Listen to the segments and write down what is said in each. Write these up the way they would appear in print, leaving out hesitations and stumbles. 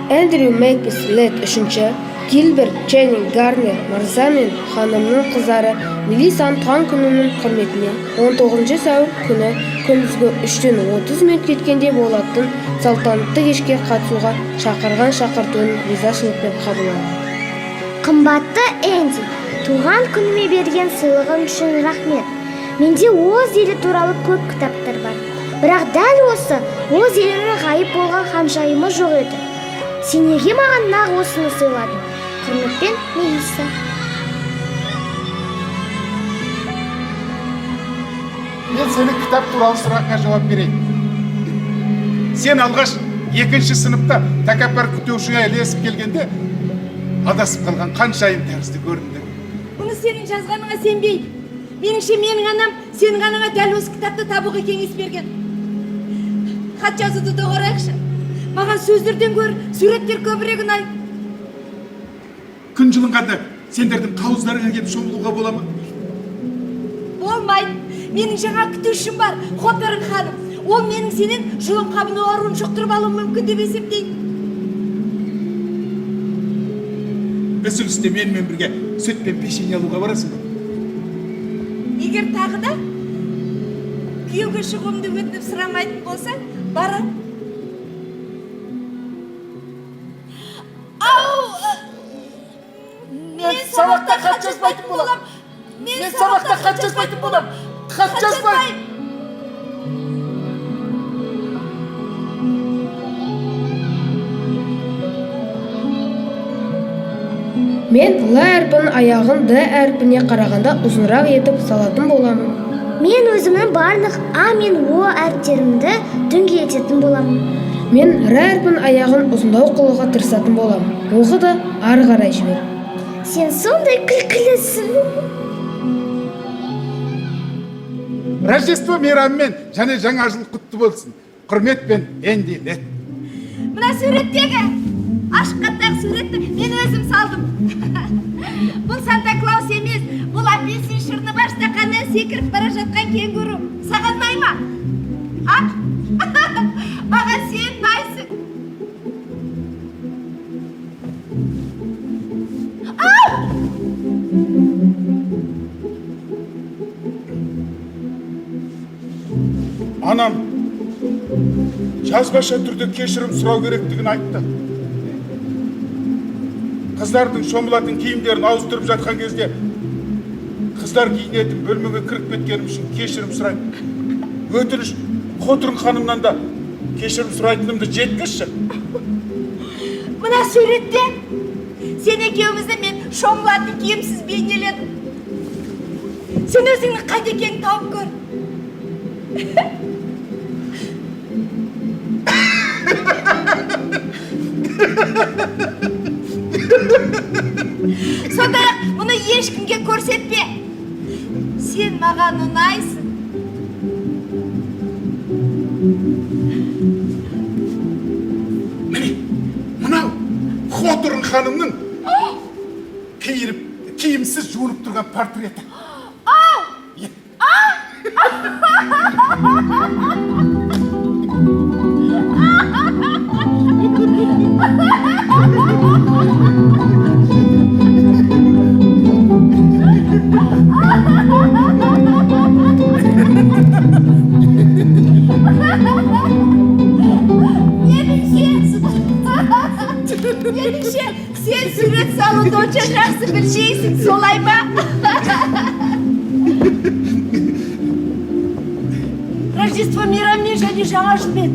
Эндрю Мейкпис Летт үшінші, Гилберт Ченнинг Гарнер мырза мен ханымның қыздары Мелиссаның туған күнінің құрметіне 19 сәуір күні күндізгі 3-тен 30 минут кеткенде болатын салтанатты кешке қатысуға шақырған шақыртуын ризашылықпен қабыл. Қымбатты Энди, туған күніме берген сыйлығың үшін рахмет. Менде Оз елі туралы көп кітаптар бар. Бірақ дәл осы Оз елінің ғайып болған ханшайымы жоқ еді. Сен неге маған нақ осыны сыйладың? Құрметпен, Мелисса. Мен сенің кітап туралы сұрағыңа жауап берейін. Сен алғаш екінші сыныпта тәкаппар күтушіңе ілесіп келгенде, адасып қалған қаншайым тәрізді көріндің. Бұны сенің жазғаныңа сенбеймін. Меніңше, менің анам сенің анаңа дәл осы кітапты табуға кеңес берген. Хат жазуды доғарайықшы. Маған сөздерден гөрі суреттер көбірек ұнайды. Күн жылынғанда сендердің қауыздарыңа келіп шомылуға бола ма? Болмайды. Менің жаңа күтушім бар, Хоперн ханым. Ол менің сенен жұлын қабыну ауруын жұқтырып алуым мүмкін деп есептейді. Үзілісте менімен бірге сүт пен печенье алуға барасың ба? Егер тағы да күйеуге шығуымды өтініп сұрамайтын болсаң, барам. Ау! Мен сабақта хат жазбайтын болам. Мен сабақта хат жазбайтын болам. Хат жазбаймын. Мен Л әрпінің аяғын Д әрпіне қарағанда ұзынырақ етіп салатын боламын. Мен өзімнің барлық А мен О әріптерімді дөңгелететін боламын. Мен Р әрпінің аяғын ұзындау қылуға тырысатын боламын. Оқы да ары қарай жібер. Сен сондай күлкілісің. Рождество мейрамымен және жаңа жыл құтты болсын. Құрметпен, Энди Летт. Мына суреттегі ашық хаттағы суретті мен өзім салдым. Бұл Санта Клаус емес, бұл апельсин шырыны бар стақаннан секіріп бара жатқан кенгуру. Саған ұнай ма? А? Маған сен ұнайсың. Анам жазбаша түрде кешірім сұрау керектігін айтты. Қыздардың шомылатын киімдерін ауыстырып жатқан кезде қыздар киінетін бөлмеге кіріп кеткенім үшін кешірім сұраймын. Өтініш, Хотрын ханымнан да кешірім сұрайтынымды жеткізші. Мына суретте сен екеумізді мен шомылатын киімсіз бейнеледім. Сен өзіңнің қайда екенін тауып көр. Сондай ақ мұны ешкімге көрсетпе. Сен маған ұнайсың. Міне, мынау Хотрын ханымның киініп, киімсіз жуынып тұрған портреті. Ау! Меніңше, меніңше, сен сурет салуды онша жақсы білмейсің, солай ма? Рождество мейрамымен және жаңа жылмен.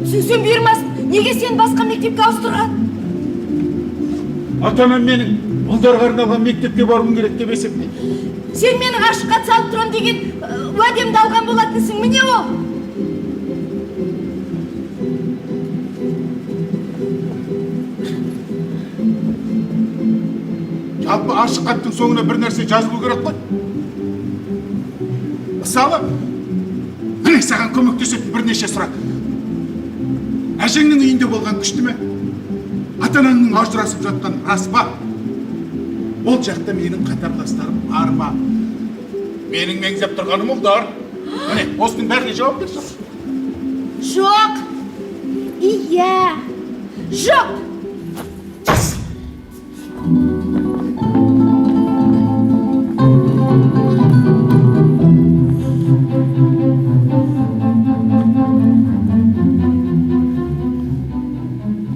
Түсінсем бұйырмасын, неге сен басқа мектепке ауыстырған? Ата анам менің ұлдарға арналған мектепке баруым керек деп есептейді. Сен менің ашық хат салып тұрам деген уәдемді алған болатынсың, міне ол. Жалпы ашық хаттың соңына бір нәрсе жазылу керек қой. Мысалы, міне, саған көмектесетін бірнеше сұрақ. Әжеңнің үйінде болған күшті ме? Ата анаңның ажырасып жатқан рас па? Ол жақта менің қатарластарым бар ма? Менің меңзеп тұрғаным ұлдар. Міне, осының бәріне жауап берші. Жоқ. Иә. Жоқ.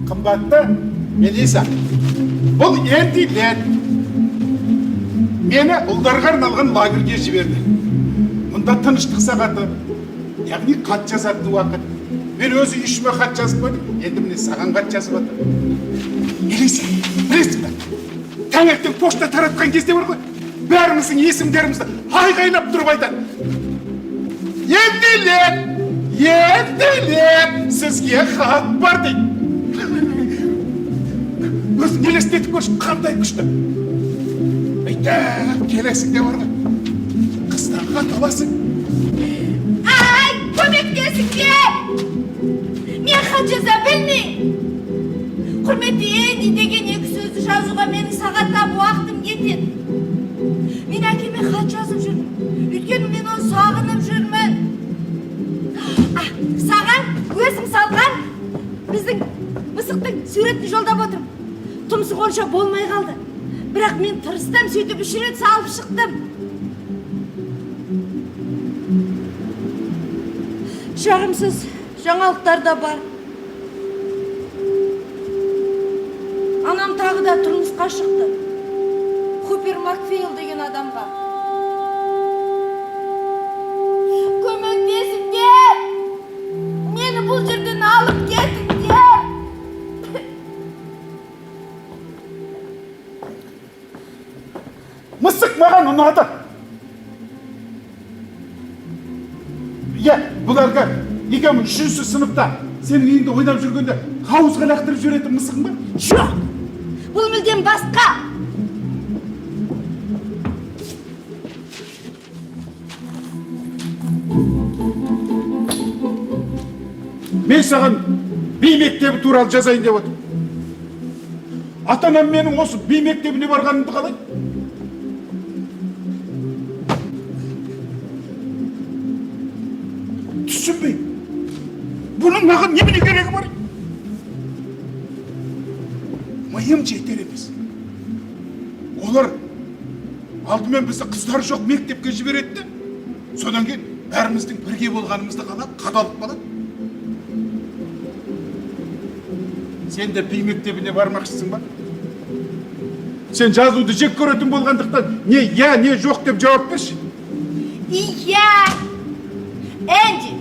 Қымбатты Мелиса, бұл Энди Лед. Мені ұлдарға арналған лагерьге жіберді. Мұнда тыныштық сағаты, яғни хат жазатын уақыт. Мен өз үй ішіме хат жазып қойдым, енді міне саған хат жазып жатырмын. Мелиса, білесің бе? Таңертең пошта таратқан кезде бар ғой, бәріміздің есімдерімізді айғайлап тұрып айтады. Энди Лед, Энди Лед, сізге хат бар дейді. Өзің елестетіп көрші, қандай күшті. Бүйтіп келесің де бар ғой, қыздан хат аласың. Ай, көмектесіңдер! Мен хат жаза білмеймін. Құрметті Энди деген екі сөзді жазуға менің сағаттап уақытым кетеді. Мен әкеме хат жазып жүрмін. Өйткені мен оны сағынып жүрмін. Саған өзім салған біздің мысықтың суретін жолдап отырмын. Тұмсық онша болмай қалды. Бірақ мен тырыстым, сөйтіп 3 рет салып шықтым. Жағымсыз жаңалықтар да бар. Анам тағы да тұрмысқа шықты. Хупер Макфейл деген адамға. Көмектесіңдер! Мені бұл жерден алып кетіңдер! Мысық маған ұнады. Иә, бұл әлгі екеуміз 3-ші сыныпта сенің үйіңде ойнап жүргенде хауызға лақтырып жіберетін мысығың ба? Жоқ, бұл мүлдем басқа. Мен саған би мектебі туралы жазайын деп отырмын. Ата-анам менің осы би мектебіне барғанымды қалайды. Түсінбеймін. Бұның маған немене керегі бар? Миым жетер емес. Олар алдымен бізді қыздар жоқ мектепке жібереді де, содан кейін бәріміздің бірге болғанымызды қалап, қадалып қалады. Сен де би мектебіне бармақшысың ба? Сен жазуды жек көретін болғандықтан не я, не жоқ деп жауап берші. Иә, Энди,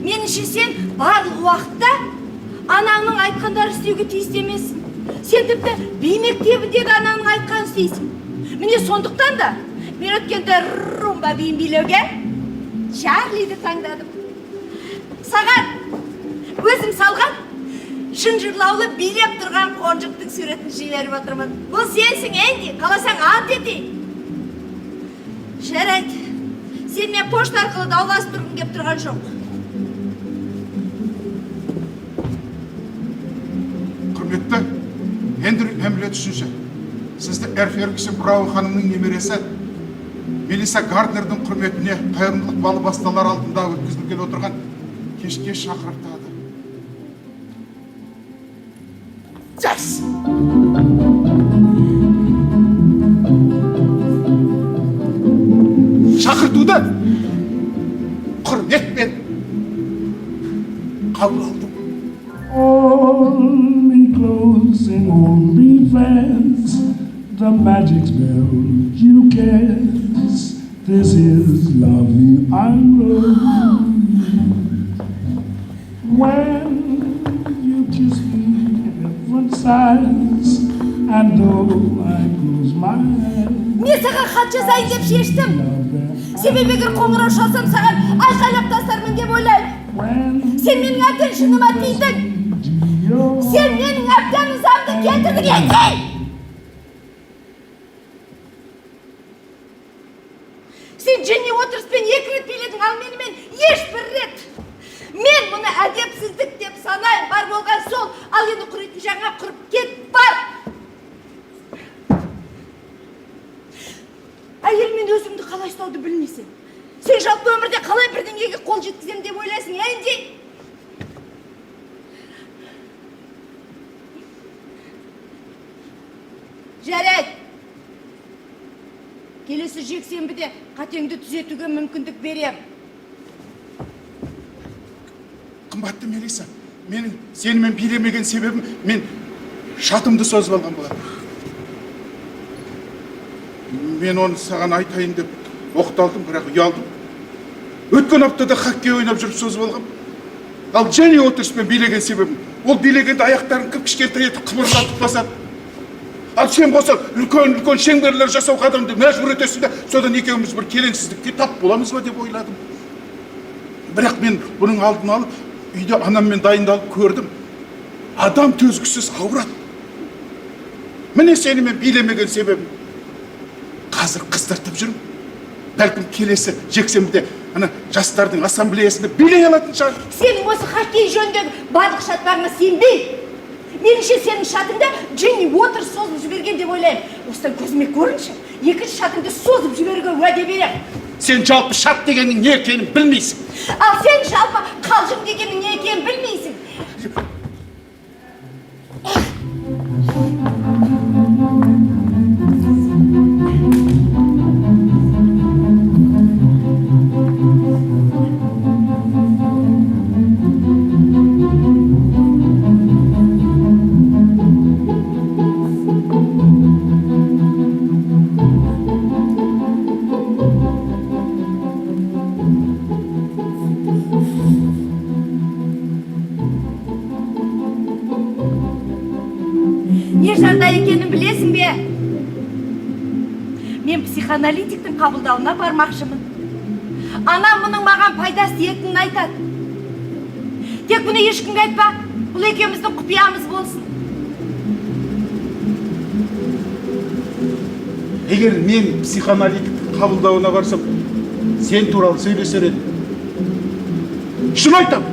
меніңше сен барлық уақытта анаңның айтқандарын істеуге тиісті емессің. Сен тіпті би мектебінде де анаңның айтқанын істейсің. Міне сондықтан да мен өткенде румба биін билеуге Чарлиді таңдадым. Саған өзім салған шынжырлаулы билеп тұрған қонжықтың суретін жіберіп отырмын. Бұл сенсің, Энди, қаласаң ант етейін. Жарайды, сенімен пошта арқылы дауласып тұрғым кеп тұрған жоқ. Құрметті Эндрю Эмлет үшінші, сізді Эр Фергюсон Браун ханымның немересі Мелиса Гарднердің құрметіне қайырымдылық балы басталар алдында өткізілгелі отырған кешке шақыртады. Yes! Шақыртуды құрметпен қабыл алдым. Hold me close and hold me fast. The magic spell you cast. This is lovely, I know. When you kiss me, heaven sighs, and though I close my eyes, Мен саған хат жазайын деп шештім. Себебі егер қоңырау шалсам саған айқайлап тастармын деп ойлаймын. When Сен менің әбден жыныма тидің. Сен менің әбден ызамды келтірдің, Энди! Сен Джинни Уотерспен 2 рет биледің, ал менімен ешбір рет. Мен мұны әдепсіздік деп санаймын. Бар болған сол, ал енді құритын жаңа құрып кет бар. Әйелмен өзіңді қалай ұстауды білмейсің. Сен жалпы өмірде қалай бірдеңеге қол жеткіземін деп ойлайсың, Энди? Келесі жексенбіде қатеңді түзетуге мүмкіндік берем. Қымбатты Мелиса, менің сенімен билемеген себебім мен шатымды созып алған болатын. Мен оны саған айтайын деп оқталдым, бірақ ұялдым. Өткен аптада хоккей ойнап жүріп созып алғам. Ал Дженни Уотерспен билеген себебім, ол билегенде аяқтарын кіп-кішкентай етіп қыбырлатып басады. Ал сен болсаң үлкен-үлкен шеңберлер жасауға адамды мәжбүр етесің де, содан екеуміз бір келеңсіздікке тап боламыз ба деп ойладым. Бірақ мен бұның алдын алып, үйде анаммен дайындалып көрдім. Адам төзгісіз ауырады. Міне сенімен билемеген себебім. Қазір қыздыртып жүрмін. Бәлкім келесі жексенбіде ана жастардың ассамблеясында билей алатын шығар. Сенің осы хоккей жөніндегі барлық шатпағыңа сенбеймін. Меніңше, сенің шатыңда Дженни Уотерс созып жіберген деп ойлаймын. Осыдан көзіме көрінші, екінші шатыңды созып жіберуге уәде беремін. Сен жалпы шат дегеннің не екенін білмейсің. Ал сен жалпы қалжың дегеннің не екенін білмейсің. Не жағдай екенін білесің бе? Мен психоаналитиктің қабылдауына бармақшымын. Анам мұның маған пайдасы тиетінін айтады. Тек бұны ешкімге айтпа, бұл екеуміздің құпиямыз болсын. Егер мен психоаналитиктің қабылдауына барсам, сен туралы сөйлесер едім. Шын айтамын,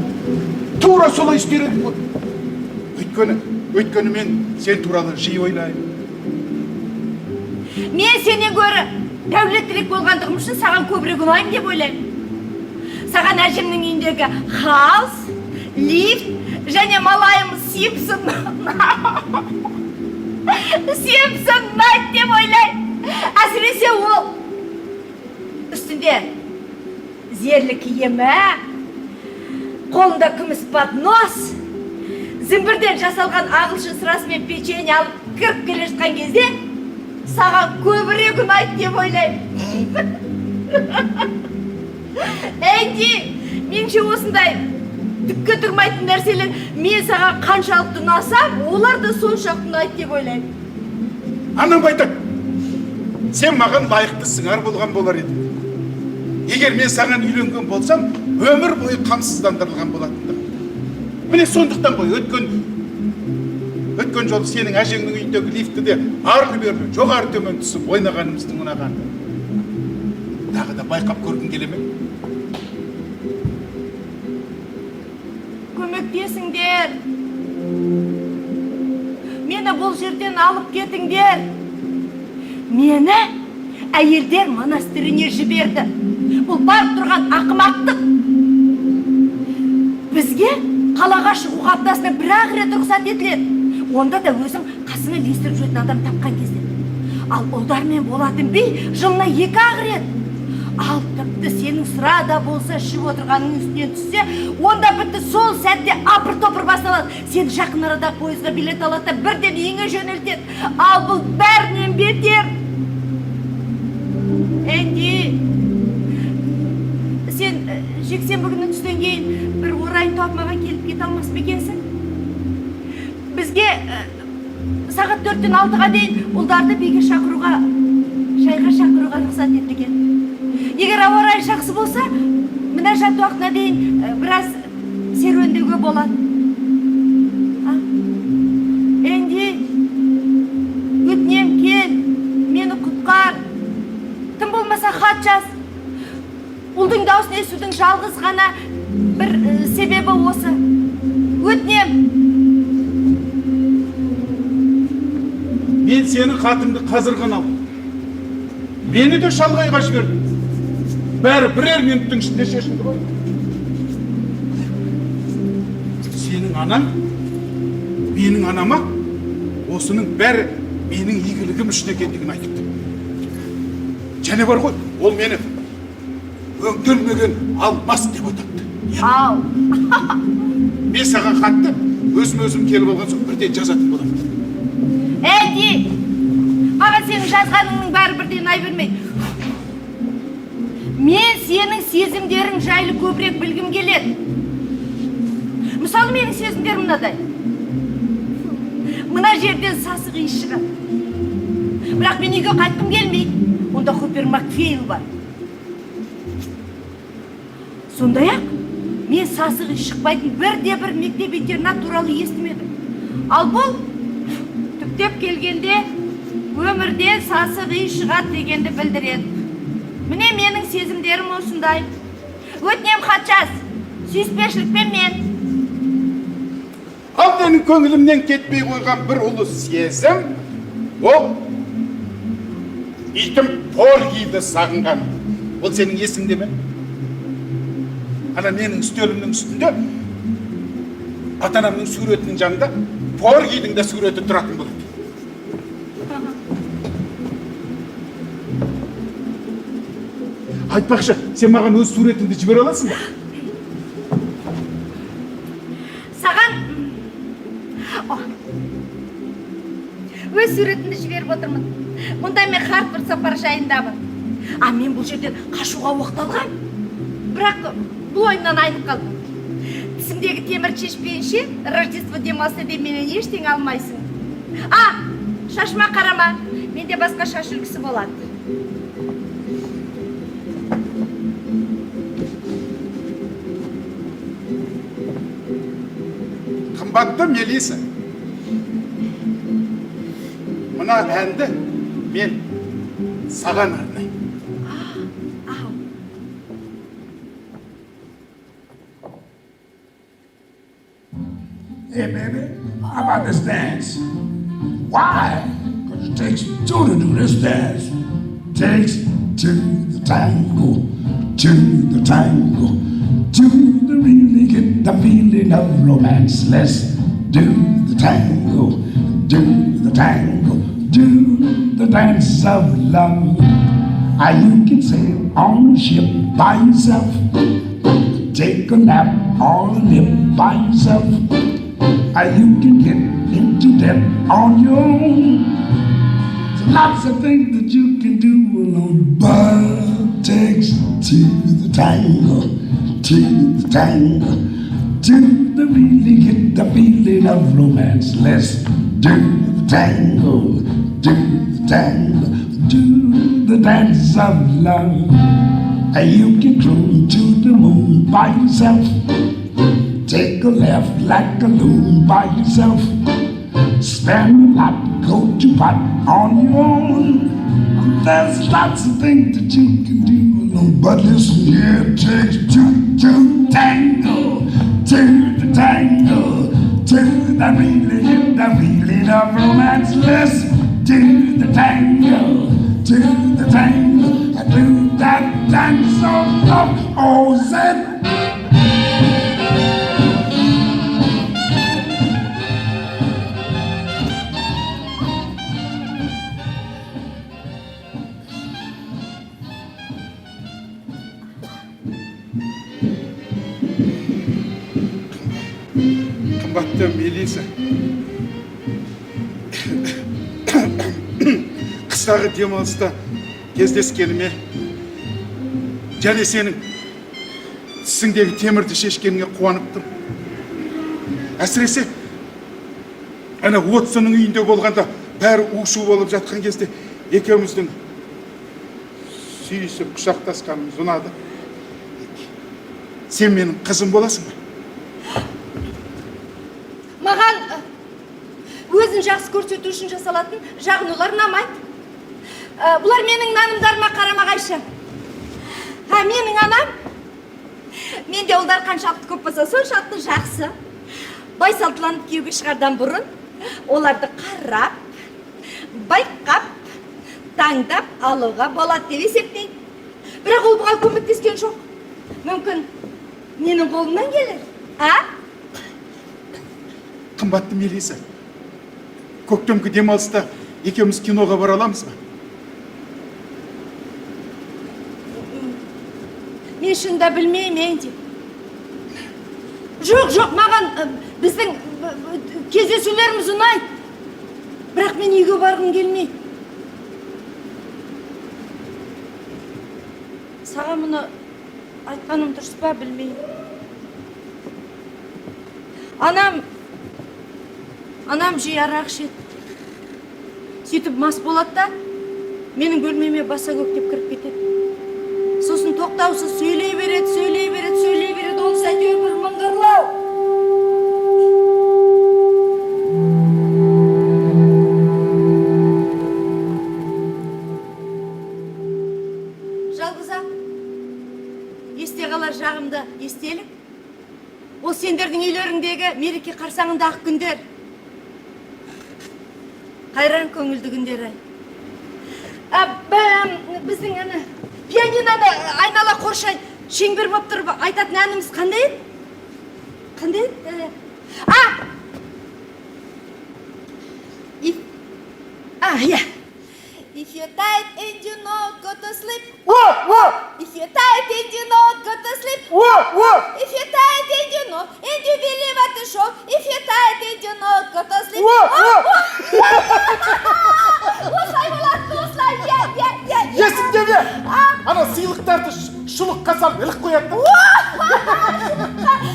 тура солай істер едім ғой. Өйткені мен сен туралы жиі ойлаймын. Мен сенен гөрі дәулеттірек болғандығым үшін саған көбірек ұнаймын деп ойлаймын. Саған әжемнің үйіндегі хаус, лифт және малайым Симпсон Симпсон ұнайды деп ойлаймын. Әсіресе ол үстінде зерлі киімі, қолында күміс поднос, зімбірден жасалған ағылшын сырасы мен печенье алып кіріп келе жатқан кезде саған көбірек ұнайды деп ойлаймын. Энди, меніңше осындай түкке тұрмайтын нәрселер мен саған қаншалықты ұнасам, олар да соншалықты ұнайды деп ойлаймын. Анам айтады, сен маған лайықты сыңар болған болар едің. Егер мен саған үйленген болсам, өмір бойы қамсыздандырылған болатындым. Міне сондықтан ғой өткен жолы сенің әжеңнің үйіндегі лифтіде арлы-берлі жоғары төмен түсіп ойнағанымыздың ұнағаны. Тағы да байқап көргің келе ме? Көмектесіңдер. Мені бұл жерден алып кетіңдер. Мені әйелдер монастыріне жіберді. Бұл барып тұрған ақымақтық. Бізге қалаға шығуға аптасына бір-ақ рет рұқсат етіледі. Онда да өзің қасыңа ілестіріп жүретін адам тапқан кезде. Ал ұлдармен болатын би жылына 2-ақ рет. Ал тіпті сенің сыра да болса ішіп отырғаныңның үстінен түссе, онда бітті, сол сәтте апыр-топыр басталады. Сен жақын арада пойызға билет алады да бірден үйіңе жөнелтеді. Ал бұл бәрінен бетер. Энди, сен жексенбі күні түстен кейін бір орайын тауып маған келіп кете алмас па екенсің? Бізге сағат 4-тен 6-ға дейін ұлдарды биге шақыруға, шайға шақыруға рұқсат етілген. Егер ауа райы жақсы болса, мінәжат уақытына дейін біраз серуендеуге болады. Энди, өтінем, кел, мені құтқар. Тым болмаса хат жаз. Ұлдың даусын естудің жалғыз ғана бір себебі осы. Өтінем. Мен сенің хатыңды қазір ғана алдым. Мені де шалғайға жібердің. Бәрі бірер минуттың ішінде шешілді ғой. Сенің анаң, менің анама осының бәрі менің игілігім үшін екендігін айтыпты. Және бар ғой, ол мені өңделмеген алмас деп атапты. Ау. Мен саған хатты өзім келіп алған соң бірден жазатын боламын. Энди, маған сенің жазғаныңның бәрі бірден ұнай бермейді. Мен сенің сезімдерің жайлы көбірек білгім келеді. Мысалы, менің сезімдерім мынадай. Мына жерден сасық иіс шығады. Бірақ мен үйге қайтқым келмейді. Онда Хупер Макфейл бар. Сондай-ақ, мен сасық иіс шықпайтын бірде бір мектеп интернат туралы естімедім. Ал бұл түптеп келгенде өмірден сасық иіс шығады дегенді білдіреді. Міне, менің сезімдерім осындай. Өтінем, хат жаз. Сүйіспеншілікпен, мен. Ал менің көңілімнен кетпей қойған бір ұлы сезім, ол итім Поргиді сағынған. Ол сенің есіңде ме? Ана менің үстелімнің үстінде ата анамның суретінің жанында Поргидің де суреті тұратын болады. Айтпақшы, сен маған өз суретіңді жібере аласың ба? Саған өз суретімді жіберіп отырмын. Мұнда мен Хартфорд сапаржайындамын. А мен бұл жерден қашуға оқталғам. Бірақ бұл ойымнан айнып қалдым. Тісімдегі темір шешпейінше Рождество демалысына дейін менен ештеңе алмайсың. А, шашыма қарама. Менде басқа шаш үлгісі болады. Қымбатты Мелиса, мына әнді мен саған арнаймын. Ау. Hey, baby, how about this dance? Why? Because it takes two to do this dance. Takes two to tango, two to tango, two to really get the feeling of romance. Let's do the tango, do the tango, do the dance of love. Ah, you can sail on a ship by yourself. Take a nap or a nip by yourself. Ah, you can get into debt on your own. There's lots of things that you can do alone, but takes two to tango, two to tango, two to really get the feeling of romance. Let's do the tango, do the tango, do the dance of love. Ah, you can cruise to the moon by yourself. Take a left like a loon by yourself. Spend a lot, go to pot on your own. There's lots of things that you can do alone. But listen here, it takes two to tango, two to tango, two that really get the feeling of romance. Let's do the tango, do the tango, and do that dance of love. Oh, Zed. Қымбатты Мелиса, қыстағы демалыста кездескеніме және сенің тісіңдегі темірді шешкеніңе қуанып тұрмын. Әсіресе ана Уотсонның үйінде болғанда, бәрі у шу болып жатқан кезде екеуміздің сүйісіп құшақтасқанымыз ұнады. Сен менің қызым боласың ба? Маған өзін жақсы көрсету үшін жасалатын жағынулар ұнамайды. Бұлар менің нанымдарыма қарама қайшы. А менің анам менде ұлдар қаншалықты көп болса, соншалықты жақсы. Байсалдыланып күйеуге шығардан бұрын оларды қарап, байқап, таңдап алуға болады деп есептейді. Бірақ ол бұған көмектескен жоқ. Мүмкін, менің қолымнан келер, а? Қымбатты Мелиса, көктемгі демалыста екеуміз киноға бара аламыз ба? Мен шынында білмеймін, Энди. Жоқ, жоқ, маған біздің кездесулеріміз ұнайды. Бірақ мен үйге барғым келмейді. Саған мұны айтқаным дұрыс па, білмеймін. Анам жиі арақ ішеді. Сөйтіп мас болады да, менің бөлмеме баса көктеп кіріп кетеді. Сосын тоқтаусыз сөйлей береді, сөйлей береді, сөйлей береді. Онысы әйтеуір бір мыңғырлау. Жалғыз-ақ есте қалар жағымды естелік. Ол сендердің үйлеріңдегі мереке қарсаңындағы күндер. Қайран көңілді күндер ай. Біздің ана пианиноны айнала қоршай шеңбер болып тұрып айтатын әніміз қандай еді? Қандай еді? А! If... А, иә. If you're tired and you not go to sleep. О, о, If you're tired and you not go to sleep. о, о, If you're tired and you know, and you believe at the show. If you're tired and you not go to sleep. О, о. Осылай болады, осылай, иә, иә, иә. Есіңде ме? Ана сыйлықтарды шұлыққа салып іліп қояды да.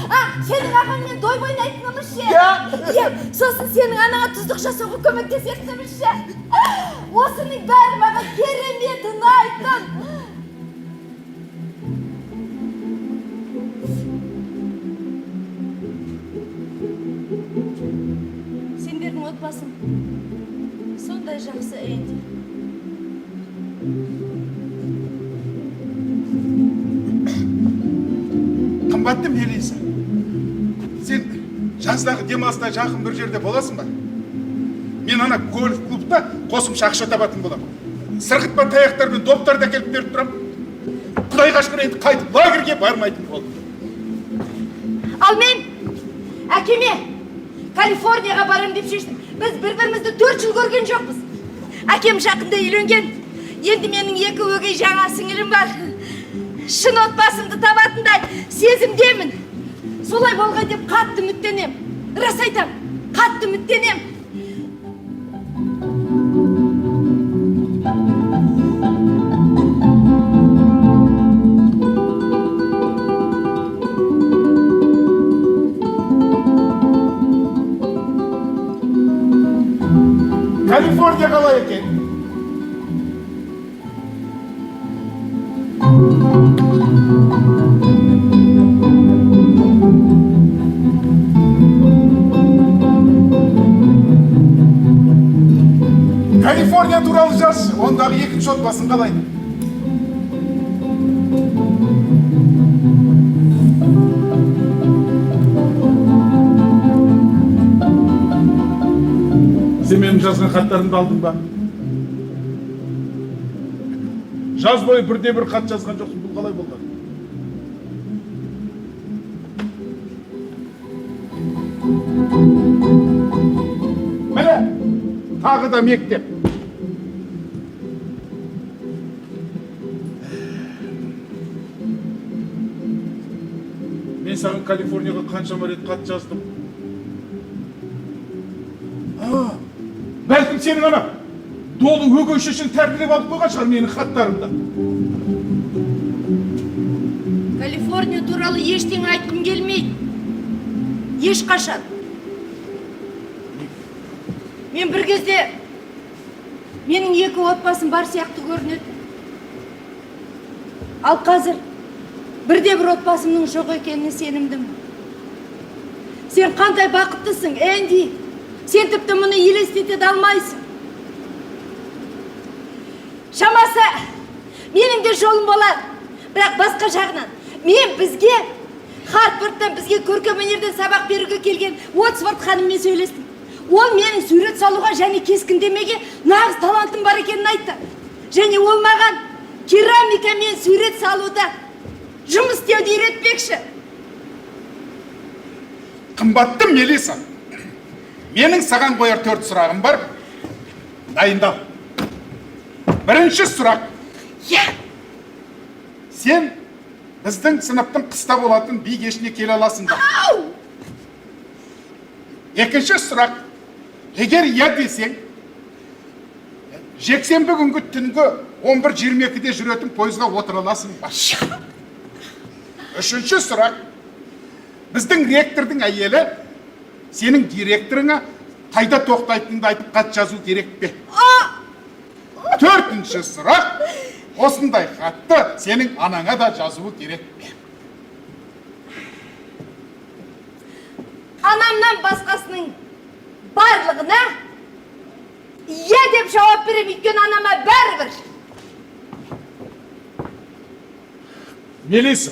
А, сенің ағаңмен дойбы ойнайтынымыз ше? Иә. Иә, сосын сенің анаңа тұздық жасауға көмектесетініміз ше? Осының бәрі маған керемет ұнайтын. Сендердің отбасың сондай жақсы, Энди. Қымбатты Мелиса, сен жаздағы демалыста жақын бір жерде боласың ба? Мен ана гольф клубта қосымша ақша табатын боламын. Сырғытпа таяқтар мен доптарды әкеліп беріп тұрамын. Құдайға шүкір, енді қайтып лагерьге бармайтын болдым. Ал мен әкеме Калифорнияға барамын деп шештім. Біз бір-бірімізді 4 жыл көрген жоқпыз. Әкем жақында үйленген. Енді менің 2 өгей жаңа сіңілім бар. Шын отбасымды табатындай сезімдемін. Солай болған деп қатты үміттенем. Рас айтам, қатты үміттенем. Калифорния қалай екен? Калифорния туралы жазшы, ондағы екінші отбасың қалай? Сен менің жазған хаттарымды алдың ба? Жаз бойы бірде бір хат жазған жоқсың, бұл қалай болды? Міне, тағы да мектеп. Мен саған Калифорнияға қаншама рет хат жаздым. Бәлкім сенің ана долы өгей шешең тәркілеп алып қойған шығар менің хаттарымды. Калифорния туралы ештеңе айтқым келмейді. Ешқашан. Мен бір кезде менің 2 отбасым бар сияқты көрінеді. Ал қазір бірде бір отбасымның жоқ екеніне сенімдімін. Сен қандай бақыттысың, Энди. Сен тіпті мұны елестете де алмайсың. Шамасы, менің де жолым болады. Бірақ басқа жағынан, мен бізге Хартфордтан бізге көркемөнерден сабақ беруге келген Уотсворт ханыммен сөйлестім. Ол менің сурет салуға және кескіндемеге нағыз талантым бар екенін айтты. Және ол маған керамикамен сурет салуда жұмыс істеуді үйретпекші. Қымбатты Мелиса, менің саған қояр 4 сұрағым бар. Дайындал. Бірінші сұрақ. Иә. Сен Біздің сыныптың қыста болатын би кешіне келе аласың ба? Екінші сұрақ. Егер иә десең, жексенбі күнгі түнгі 11:22-де жүретін пойызға отыра аласың ба? Үшінші сұрақ. Біздің ректордың әйелі сенің директорыңа қайда тоқтайтыныңды айтып хат жазу керек пе? Төртінші сұрақ. Осындай хатты сенің анаңа да жазуы керек пе? Анамнан басқасының барлығына иә деп жауап беремін, өйткені анама бәрібір. Мелиса.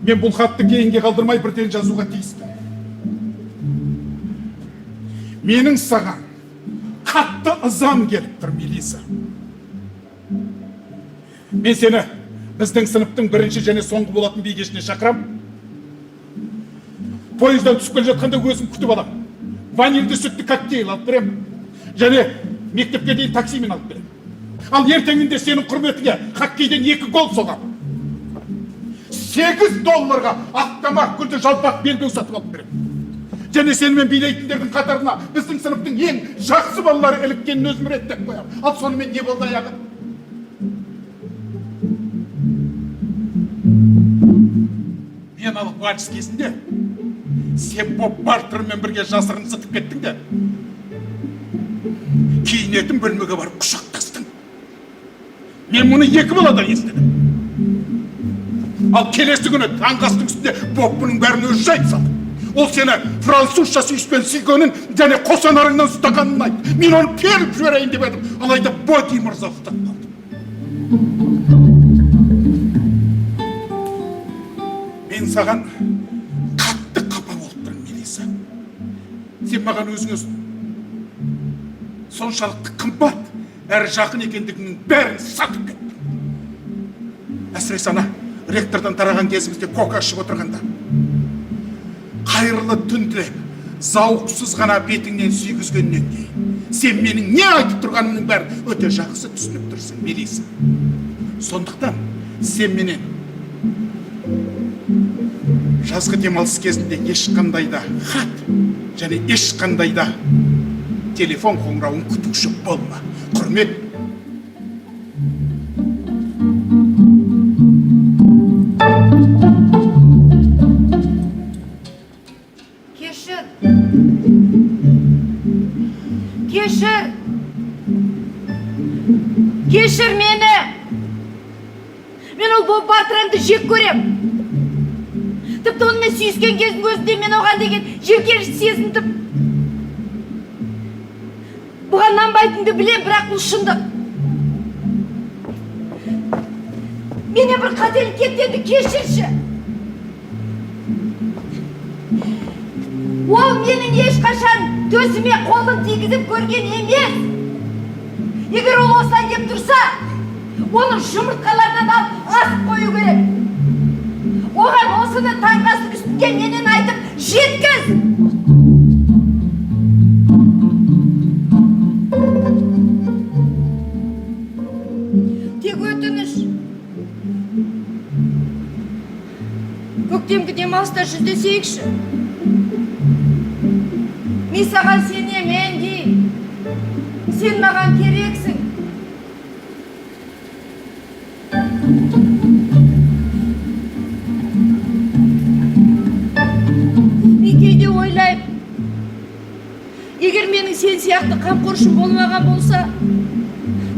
Мен бұл хатты кейінге қалдырмай бірден жазуға тиістім. Менің саған қатты ызам келіп тұр, Мелиса. Мен сені біздің сыныптың бірінші және соңғы болатын би кешіне шақырам. Пойыздан түсіп келе жатқанда өзім күтіп алам. Ванильді сүтті коктейль алып беремін. Және мектепке дейін таксимен алып беремін. Ал ертеңінде сенің құрметіңе хоккейден 2 гол соғамын. 8 долларға ақтамақ гүлді жалпақ белбеу сатып алып беремін. Және сенімен билейтіндердің қатарына біздің сыныптың ең жақсы балалары іліккенін өзім реттеп қоямын. Ал сонымен не болды аяғы? Веналық вальс кезінде сен Боб Бартермен бірге жасырын зытып кеттің де, киінетін бөлмеге барып құшақтастың. Мен мұны 2 баладан естідім. Ал келесі күні таңғы астың үстінде Боб бұның бәрін өзі жайып салды. Ол сені французша сүйіспен сүйгенін және қос анарыңнан ұстағанын айтты. Мен оны періп жіберейін деп едім, алайда Боди мырза ұстап қалды. Мен саған қатты қапа болып тұрмын, Мелиса. Сен маған өзіңе соншалықты қымбат әрі жақын екендігіңнің бәрін сатып кеттің. Әсіресе ана ректордан тараған кезімізде кока ішіп отырғанда қайырлы түн тілеп, зауықсыз ғана бетіңнен сүйгізгеннен кейін сен менің не айтып тұрғанымның бәрін өте жақсы түсініп тұрсың, Мелиса. Сондықтан сен менен жазғы демалыс кезінде ешқандай да хат және ешқандай да телефон қоңырауын күтуші болма. Құрмет. Кешір. Кешір. Кешір мені. Мен ол Боб Бартерді жек көрем. Тіпті онымен сүйіскен кездің өзінде мен оған деген жиіркеніш сезіндім. Бұған нанбайтыныңды білем, бірақ бұл шындық. Менен бір қателік кетті, енді кешірші. Ол менің ешқашан төсіме қолын тигізіп көрген емес. Егер ол осылай деп тұрса, оның жұмыртқаларынан алып асып қою керек. Оған осыны таңғы астың үстінде менен айтып жеткіз. Тек өтініш. Көктемгі демалыста жүздесейікші. Мен саған сенем, Энди. Сен маған керексің. Мен кейде ойлаймын, егер менің сен сияқты қамқоршым болмаған болса,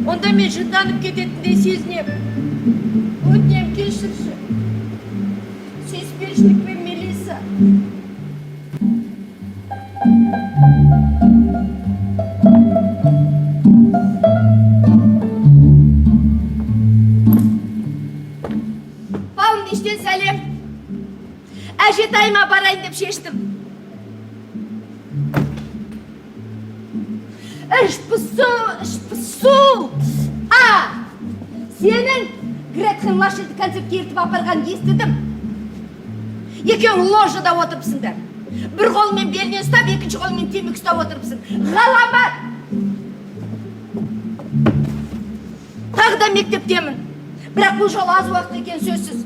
онда мен жынданып кететіндей сезінемін. Өтінемін, кешірші. Сүйіспеншілікпен, Мелиса. Палм-Биштен сәлем. Әжетайыма барайын деп шештім. Іш пысу, іш пысу. А, сенің Гретхен Лашельді концертке ертіп апарғанын естідім. Екеуің ложада отырыпсыңдар. Бір қолымен белінен ұстап, екінші қолымен темекі ұстап отырыпсың. Ғаламат! Тағы да мектептемін. Бірақ бұл жолы аз уақыт екені сөзсіз.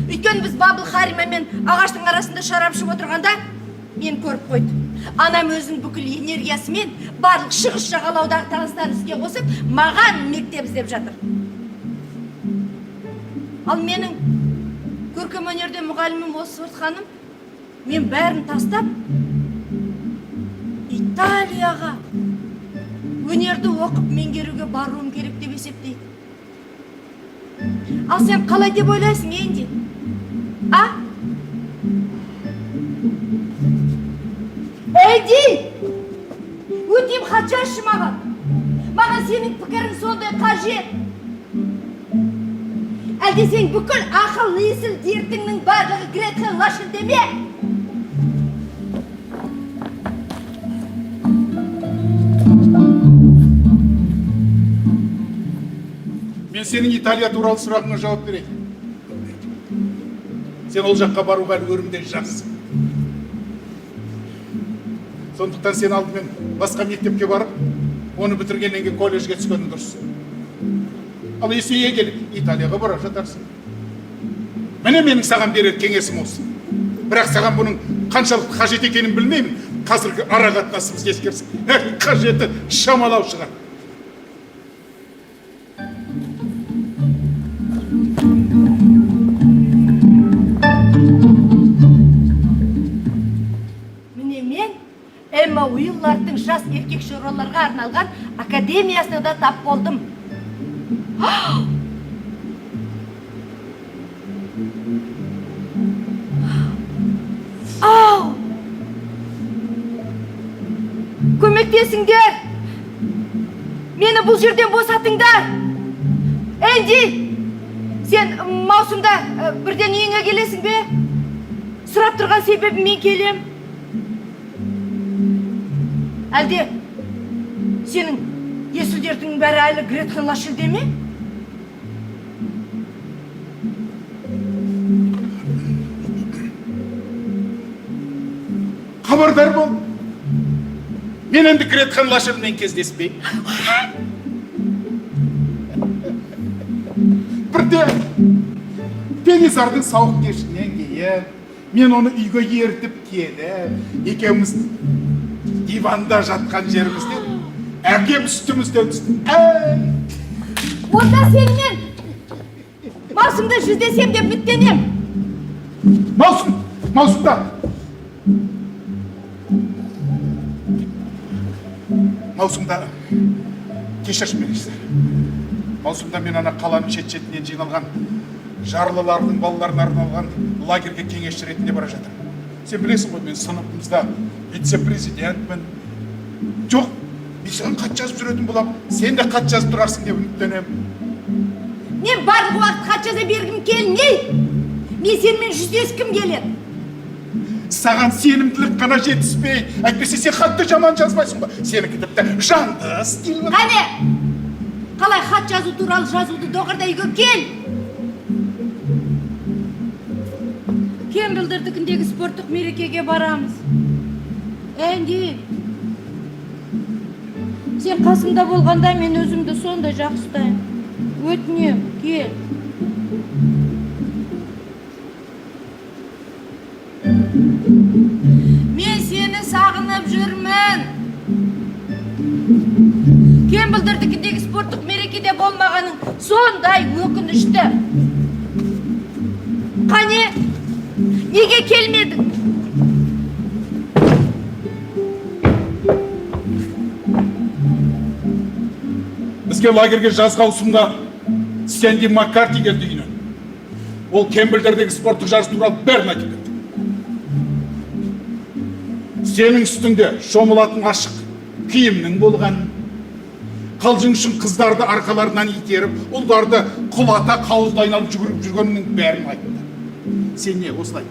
Өйткені біз Бабыл Харимамен ағаштың арасында шарап ішіп отырғанда мені көріп қойды. Анам өзінің бүкіл энергиясымен барлық шығыс жағалаудағы таныстарын іске қосып, маған мектеп іздеп жатыр. Ал менің көркемөнерден мұғалімім Осфорд ханым мен бәрін тастап Италияға өнерді оқып меңгеруге баруым керек деп есептейді. Ал сен қалай деп ойлайсың, Энди? А? Энди! Өтем, хат жазшы маған. Маған сенің пікірің сондай қажет. Әлде сен бүкіл ақыл, есіл дертіңнің барлығы Гретхен Лашельде ме? Мен сенің Италия туралы сұрағыңа жауап берейін. Сен ол жаққа баруға әлі өрімдей жассың. Сондықтан сен алдымен басқа мектепке барып, оны бітіргеннен кейін колледжге түскенің дұрыс. Ал есейе келіп Италияға бара жатарсың. Міне, менің саған берер кеңесім осы. Бірақ саған бұның қаншалықты қажет екенін білмеймін. Қазіргі ара қатынасымызды ескерсек, қажеті шамалау шығар. Міне, мен Эмма Уиллардтың жас еркек шораларға арналған академиясына да тап болдым. Ау! Көмектесіңдер! Мені бұл жерден босатыңдар! Энди! Сен маусымда бірден үйіңе келесің бе? Сұрап тұрған себебім, мен келем. Әлде сенің есіл дертіңнің бәрі әлі Гретхен Лашельде ме? Хабардар бол. Мен енді Гретхен Лашельмен кездеспеймін. Бірде Пенисардың сауық кешінен кейін мен оны үйге ертіп келіп, екеуміз диванда жатқан жерімізде әкем үстімізден түсті. Әй! Онда сенімен маусымда жүздесем деп үміттенем. Маусымда, кешірші мені, маусымда мен ана қаланың шет шетінен жиналған жарлылардың балаларына арналған лагерьге кеңесші ретінде бара жатырмын. Сен білесің ғой, мен сыныпымызда вице президентпін. Жоқ, мен саған хат жазып жүретін боламын, сен де хат жазып тұрарсың деп үміттенемін. Мен барлық уақыт хат жаза бергім келмейді. Мен сенімен жүздескім келеді. Саған сенімділік қана жетіспейді, әйтпесе сен хатты жаман жазбайсың ба? Сенікі тіпті жанды стиль. Қане, қалай хат жазу туралы жазуды доғар да үйге кел. Кембелдердікіндегі спорттық мерекеге барамыз. Энди, сен қасымда болғанда мен өзімді сондай жақсы ұстаймын. Өтінем, кел. Мен сені сағынып жүрмін. Кембелдердікіндегі спорттық мерекеде болмағаның сондай өкінішті. Қане, неге келмедің? Бізге лагерьге жазғы ауысымда Сэнди Маккарти келді үйінен. Ол Кембелдердегі спорттық жарыс туралы бәрін айтып берді. Сенің үстіңде шомылатын ашық киімнің болғанын, қалжың үшін қыздарды арқаларынан итеріп, ұлдарды құлата қауызды айналып жүгіріп жүргеніңнің бәрін айтты. Сен не осылай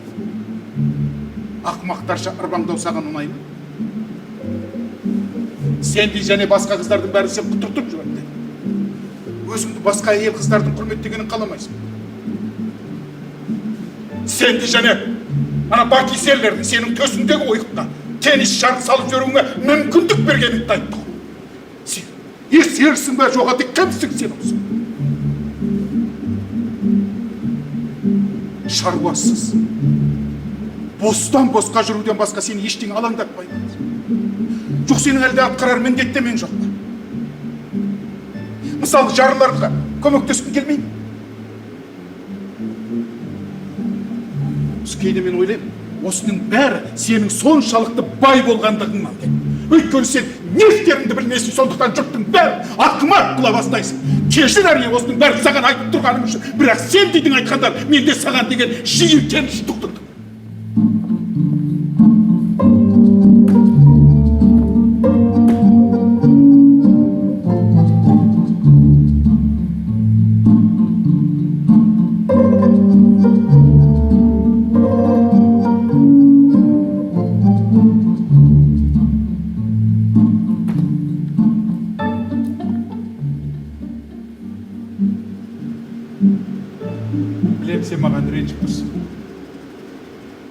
ақымақтарша ырбаңдау саған ұнай ма? Сэнди және басқа қыздардың бәрі сен құтыртып жіберді. Өзіңді басқа әйел қыздардың құрметтегенін қаламайсың. Сэнди және ана Баки Селлердің сенің төсіңдегі ойыққа теннис шарын салып жүруіңе мүмкіндік бергеніңді айтты ғой. Сен есерсің бе, жоқ әлде кімсің сен осы? Шаруасыз. Бостан босқа жүруден басқа сені ештеңе алаңдатпайды. Жоқ, сенің әлде атқарар міндеттемең жоқ па? Мысалы, жарларға көмектескің келмей ме? Кейде мен ойлаймын, осының бәрі сенің соншалықты бай болғандығыңнан деп. Өйткені сен не істеріңді білмейсің, сондықтан жұрттың бәрін ақымақ қыла бастайсың. Кешір, әрине, осының бәрін саған айтып тұрғаным үшін, бірақ сен дейтін айтқандар менде саған деген жиіркеніш тудырды. Білем, сен маған ренжіп тұрсың.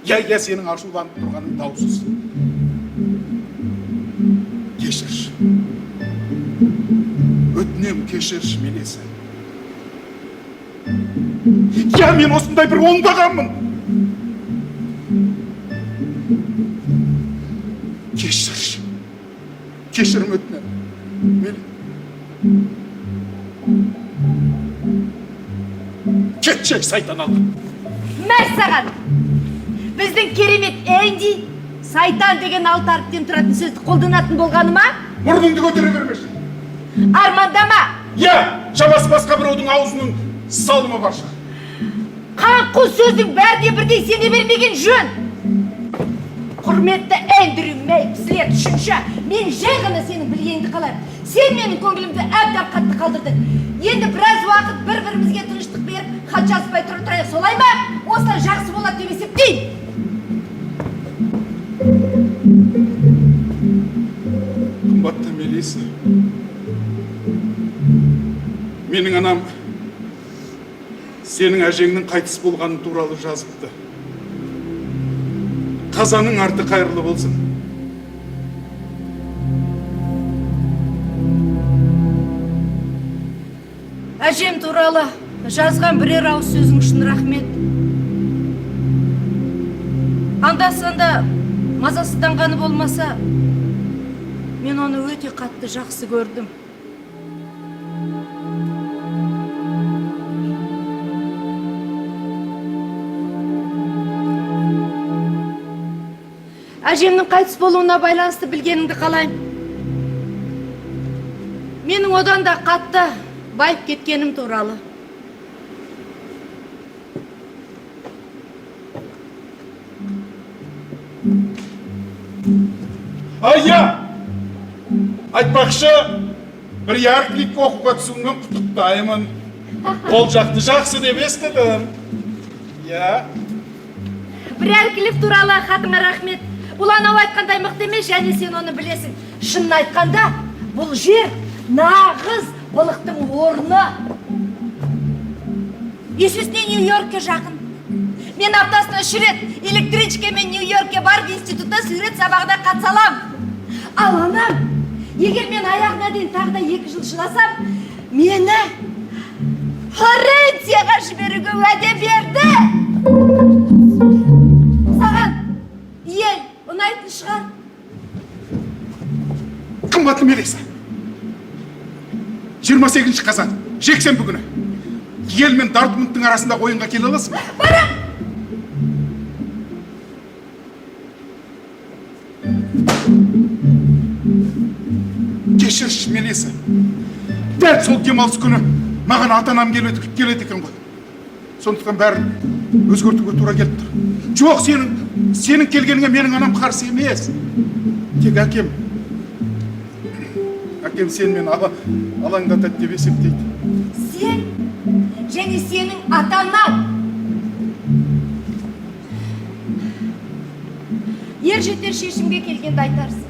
Иә, иә, сенің ашуланып тұрғаның даусыз. Кешірші. Өтінем, кешірші, Мелиса. Иә, мен осындай бір оңбағанмын. Кешірші. Кешірім өтінемін. Мен кетшек, сайтан алды. Мәссаған! Біздің керемет Энди сайтан деген алты әріптен тұратын сөзді қолданатын болғаны ма? Мұрныңды көтере бермеші. Армандама! Иә, шамасы басқа біреудің аузының салымы бар шығар. Қаңқу сөздің бәріне бірдей сене бермеген жөн. Құрметті Эндрю Мейпслет үшінші, мен жай ғана сенің білгеніңді қалаймын. Сен менің көңілімді әбден қатты қалдырдың. Енді біраз уақыт бір-бірімізге тыныштық беріп, хат жазыспай тұра тұрайық, солай ма? Осылай жақсы болады деп есептеймін. Қымбатты Мелиса, менің анам сенің әжеңнің қайтыс болғаны туралы жазыпты. Қазаның арты қайырлы болсын. Әжем туралы жазған бірер ауыз сөзің үшін рахмет. Анда-санда мазасызданғаны болмаса, мен оны өте қатты жақсы көрдім. Әжемнің қайтыс болуына байланысты білгеніңді қалаймын. Менің одан да қатты байып кеткенім туралы. Ая! Айтпақшы, бір яркликке оқуға түсуіңмен құттықтаймын. Ол жақты жақсы деп естідім. Иә. Бір туралы хатыңа рахмет. Бұл анау айтқандай мықты емес, және сен оны білесің. Шынын айтқанда, бұл жер нағыз былықтың орны. Есесіне Нью-Йоркке жақын. Мен аптасына 3 рет электричкамен Нью-Йоркке барып институтта сурет сабағына қатыса аламын. Ал анам, егер мен аяғына дейін тағы да 2 жыл шыдасам, мені Флоренцияға жіберуге уәде берді. Саған ел ұнайтын шығар. Қымбатты Мелиса, 28 қазан, жексенбі күні ел мен Дартмундтың арасындағы ойынға келе аласың ба? Барам! Кешірші, Мелиса. Дәл сол демалыс күні маған ата-анам келеді екен ғой. Сондықтан бәрін өзгертуге тура келіп тұр. Жоқ, сенің келгеніңе менің анам қарсы емес. Тек әкем. Әкем сен мені алаңдатады деп есептейді. Сен және сенің ата-анаң. Ер жетер шешімге келгенді айтарсың.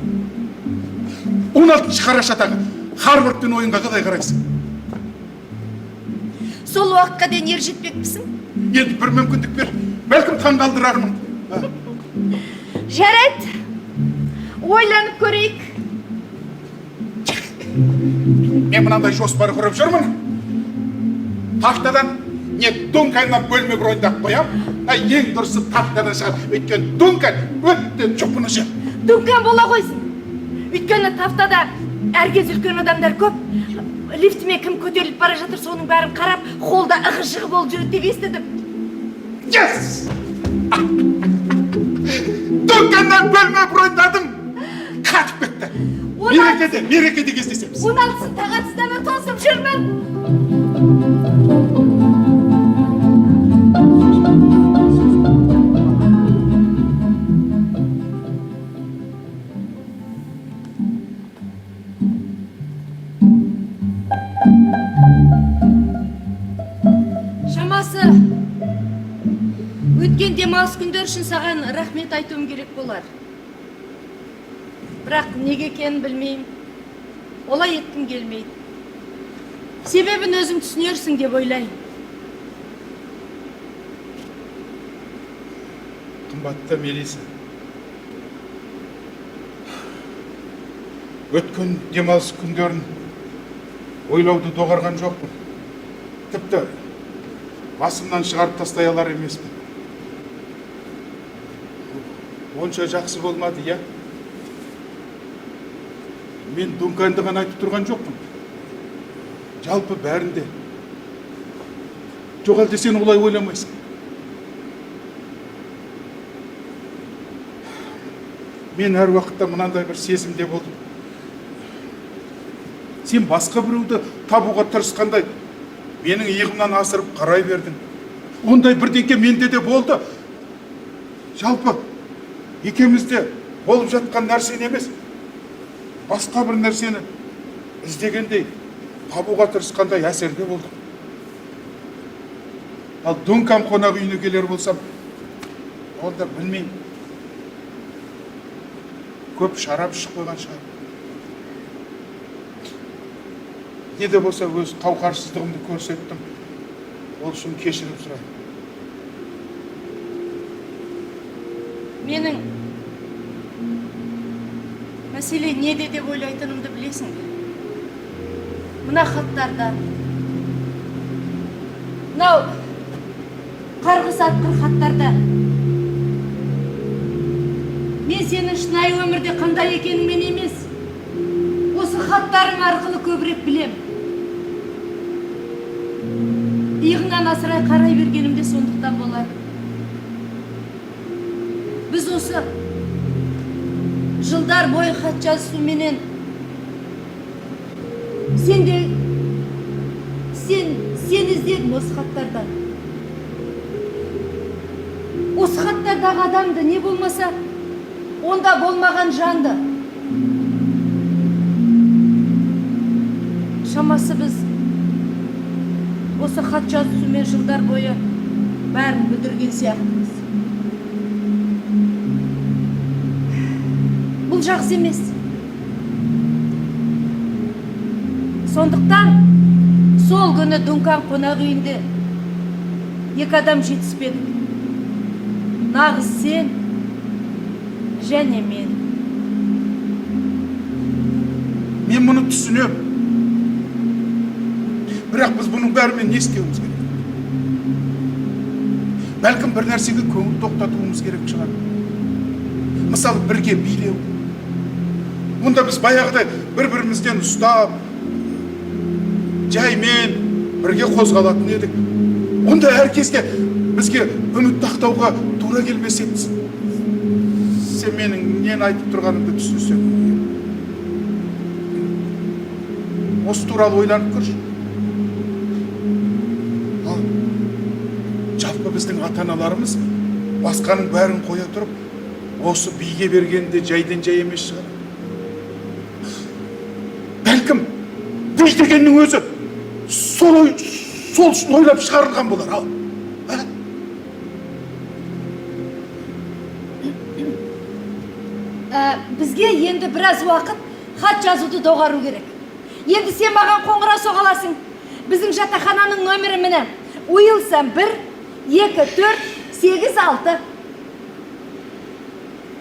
16 қарашадағы Харвардпен ойынға қалай қарайсың? Сол уақытқа дейін ер жетпекпісің? Енді бір мүмкіндік бер, бәлкім таңғалдырармын. Жарайды, ойланып көрейік. Мен мынандай жоспар құрып жүрмін. Тафтадан не Дунканнан бөлме броньдап қоям. А ең дұрысы тафтадан шығар. Өйткені Дункан өте жұпыны жер. Дункан бола қойсын. Өйткені тафтада әркез үлкен адамдар көп. Лифтіме кім көтеріліп бара жатыр, соның бәрін қарап, холда ығы-жығы болып жүреді деп естідім. Yes! Дунканнан бөлме броньдадым. Қатып кетті. Мерекеде кездесеміз. 16-сын тағатсыздана тосып жүрмін. Шамасы, өткен демалыс күндер үшін саған рахмет айтуым керек болар. Бірақ неге екенін білмеймін. Олай еткім келмейді. Себебін өзің түсінерсің деп ойлаймын. Қымбатты Мелиса, өткен демалыс күндерін ойлауды доғарған жоқпын. Тіпті басымнан шығарып тастай алар емеспін. Онша жақсы болмады, иә? Мен Дунканды ғана айтып тұрған жоқпын. Жалпы бәрінде. Жоқ, әлде сен олай ойламайсың? Мен әр уақытта мынандай бір сезімде болдым. Сен басқа біреуді табуға тырысқандай менің иығымнан асырып қарай бердің. Ондай бірдеңке менде де болды. Жалпы екеумізде болып жатқан нәрсені емес, басқа бір нәрсені іздегендей, табуға тырысқандай әсерде болдық. Ал Дункан қонақ үйіне келер болсам, онда білмеймін. Көп шарап ішіп қойған шығар. Не де болса өз қауқарсыздығымды көрсеттім. Ол үшін кешірім сұраймын. Менің мәселе неде деп ойлайтынымды білесің бе? Мына хаттарда, мынау қарғыс атқыр хаттарда мен сенің шынайы өмірде қандай екеніңмен емес, осы хаттарың арқылы көбірек білем. Иығыңнан асырай қарай бергенім де сондықтан болар. Біз осы жылдар бойы хат жазысуменен сен де сен іздедің осы хаттардан. Осы хаттардағы адамды не болмаса, онда болмаған жанды. Шамасы біз осы хат жазысумен жылдар бойы бәрін бүлдірген сияқтымыз. Бұл жақсы емес. Сондықтан сол күні Дункан қонақ үйінде екі адам жетіспедік. Нағыз сен және мен. Мен мұны түсінемін. Бірақ біз бұның бәрімен не істеуіміз керек? Бәлкім бір нәрсеге көңіл тоқтатуымыз керек шығар. Мысалы, бірге билеу. Онда біз баяғыдай бір-бірімізден ұстап, жаймен бірге қозғалатын едік. Онда әр кезде бізге үміт ақтауға тура келмес еді. Сен менің нені айтып тұрғанымды түсінсең. Осы туралы ойланып көрші. Ал жалпы біздің ата-аналарымыз басқаның бәрін қоя тұрып, осы биге бергенде жайдан жай емес шығар. Бәлкім би дегеннің өзі сол үшін ойлап шығарылған болар. Ал Бізге енді біраз уақыт хат жазуды доғару керек. Енді сен маған қоңырау соға аласың. Біздің жатақхананың нөмірі міне. Уилсон 1, 2, 4, 8, 6.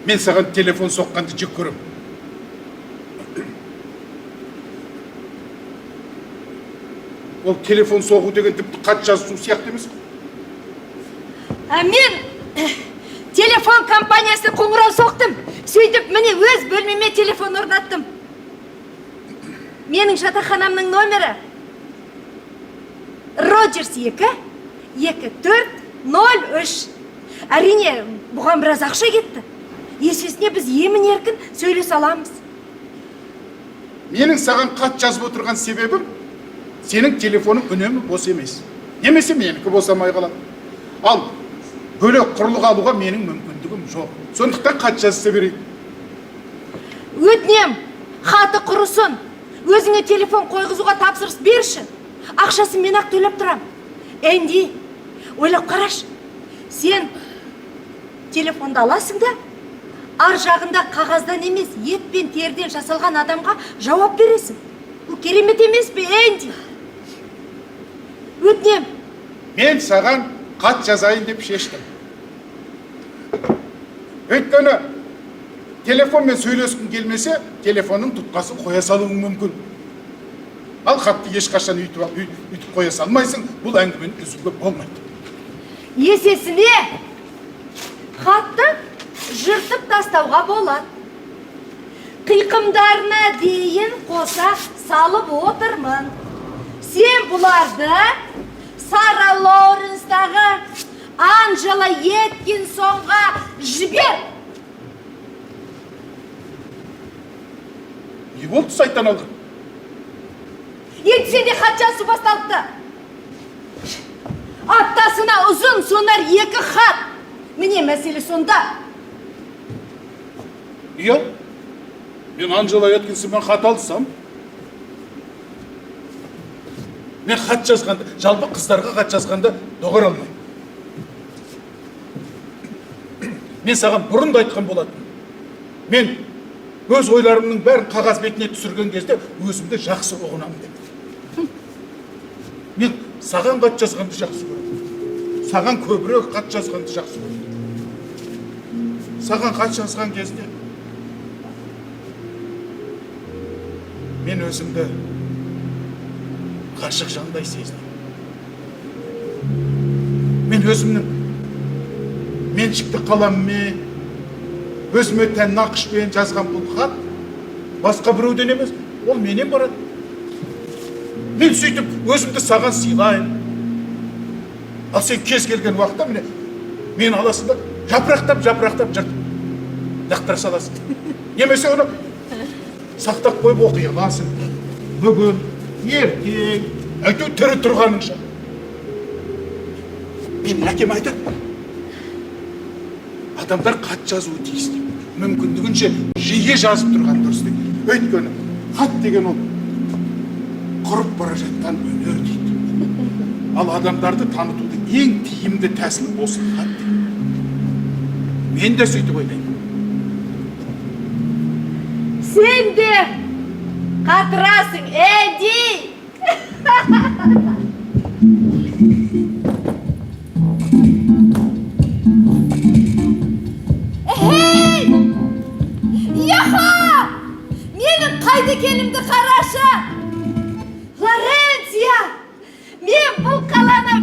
Мен саған телефон соққанды жек көремін. Ол телефон соғу деген тіпті хат жазу сияқты емес. А мен телефон компаниясына қоңырау соқтым. Сөйтіп, міне, өз бөлмеме телефон орнаттым. Менің жатақханамның номері Роджерс 2 2 4 0 3. Әрине, бұған біраз ақша кетті. Есесіне біз емін еркін сөйлесе аламыз. Менің саған хат жазып отырған себебім, сенің телефоның үнемі бос емес. Немесе менікі босамай қалады. Ал бөлек құрылғы алуға менің мүмкіндігім жоқ. Сондықтан хат жазыса берейік. Өтінем, хаты құрысын. Өзіңе телефон қойғызуға тапсырыс берші. Ақшасын мен ақ төлеп тұрам. Энди, ойлап қарашы. Сен телефонды аласың да, ар жағында қағаздан емес, ет пен теріден жасалған адамға жауап бересің. Бұл керемет емес пе, Энди? Өтінем. Мен саған хат жазайын деп шештім. Өйткені телефонмен сөйлескің келмесе, телефонның тұтқасын қоя салуың мүмкін. Ал хатты ешқашан өйтіп қоя салмайсың, бұл әңгімені үзуге болмайды. Есесіне хатты жыртып тастауға болады. Қиқымдарына дейін қоса салып отырмын. Сен бұларды Сара Лоуренстағы Анжела Еткинсонға жібер. Не болды, сайтан алғыр? Енді сенде хат жазу басталыпты. Аптасына ұзын сонар 2 хат. Міне, мәселе сонда. Иә, мен Анжела Еткинсонмен хат алсам, мен хат жазғанда, жалпы қыздарға хат жазғанда доғара алмаймын. Мен саған бұрын да айтқан болатынмын. Мен өз ойларымның бәрін қағаз бетіне түсірген кезде өзімді жақсы ұғынамын деп. Мен саған хат жазғанды жақсы көремін. Саған көбірек хат жазғанды жақсы көремін. Саған хат жазған кезде мен өзімді ғашық жандай сезінемін. Мен өзімнің меншікті қаламмен, өзіме тән нақышпен жазған бұл хат басқа біреуден емес, ол менен барады. Мен сөйтіп өзімді саған сыйлаймын. Ал сен кез келген уақытта міне мені аласың да жапырақтап, жапырақтап жыртып лақтыра саласың. Немесе оны сақтап қойып оқи аласың. Бүгін, ертең, әйтеуір тірі тұрғаныңша. Менің әкем айтады, адамдар хат жазуы тиіс деп. Мүмкіндігінше жиі жазып тұрған дұрыс дейді. Өйткені хат деген ол құрып бара жатқан өнер дейді. Ал адамдарды танытудың ең тиімді тәсілі осы хат дейді. Мен де сөйтіп ойлаймын. Сен де қатырасың, Эдди! Эй! Яха! Менің қайда екенімді қарашы! Флоренция! Мен бұл қаланы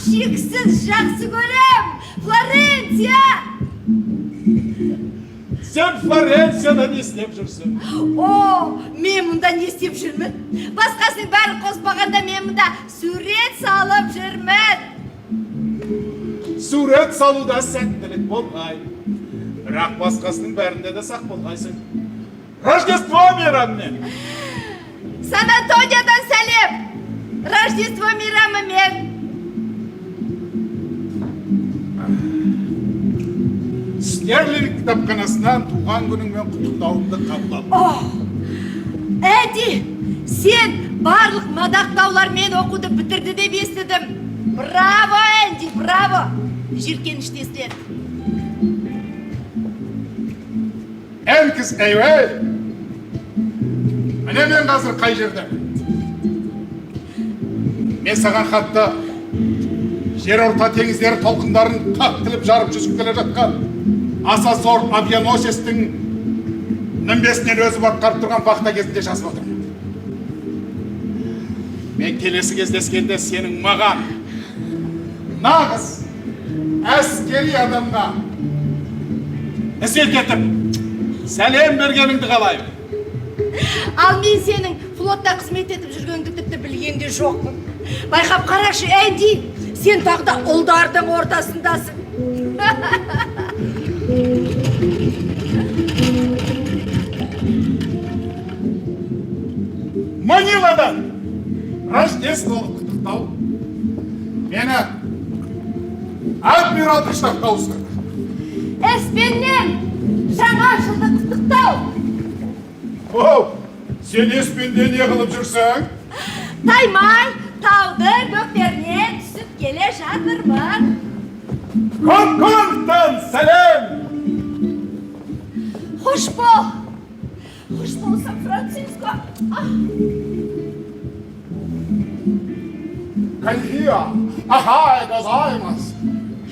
шексіз жақсы көрем! Флоренция! Сен Флоренцияда не істеп жүрсің? О, мен мұнда не істеп жүрмін? Басқасының бәрін қоспағанда мен мұнда сурет салып жүрмін. Сурет салуда сәттілік болмай. Бірақ басқасының бәрінде де сақ болғайсың. Рождество мейрамымен! Сан Антониядан сәлем! Рождество мейрамымен! Стерлинг кітапханасынан туған күніңмен құттықтауымды қабыл ал. О, Эдди, сен барлық мадақтаулармен оқуды бітірді деп естідім. Браво, Энди, браво! Жиіркенішті естіледі. Энкіс әйвей! Міне мен қазір қай жерде? Мен саған хатты жер орта теңіздері толқындарын қақ тіліп жарып жүзіп келе жатқан аса зор авианосецтің мінбесінен өзім атқарып тұрған вахта кезінде жазып отырмын. Мен келесі кездескенде сенің маған, нағыз әскери адамға ізет етіп сәлем бергеніңді қалаймын. Ал мен сенің флотта қызмет етіп жүргеніңді тіпті білген де жоқпын. Байқап қарашы, Энди, сен тағы да ұлдардың ортасындасың. Маниладан рождестволық құттықтау. Мені адмиралдық штабқа ауыстырды. Эспеннен жаңа жылды құттықтау. Оу, сен Эспенде не қылып жүрсің? Таймай таудың бөктерінен түсіп келе жатырмын. Гонконгтан сәлем! Қош бол. Қош бол, Сан-Франциско. Конья, ахай, гозаймас.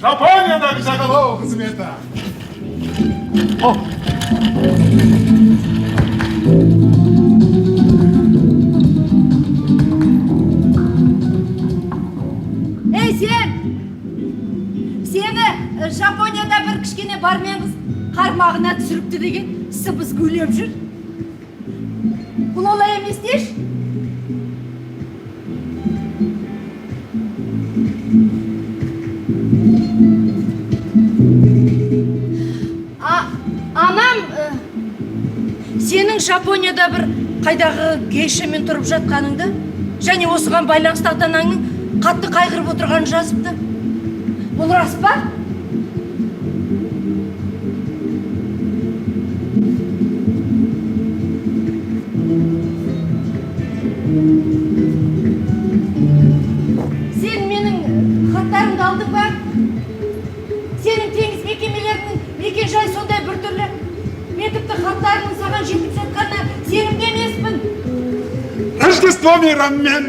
Жапониядағы жағалау қызметі. О. Ей, сен! Сені Жапонияда бір кішкене бармен қыз қармағына түсіріпті деген сыбыс гулеп жүр. Бұл олай емес деші? Анам сенің Жапонияда бір қайдағы гейшамен тұрып жатқаныңды және осыған байланысты ата-анаңның қатты қайғырып отырғанын жазыпты. Бұл рас па? Сен менің хаттарымды алдың ба? Сенің теңіз мекемелерінің мекен-жайы сондай біртүрлі. Мен тіпті хаттарымның саған жетіп жатқанына сенімді емеспін. Рождество мейрамымен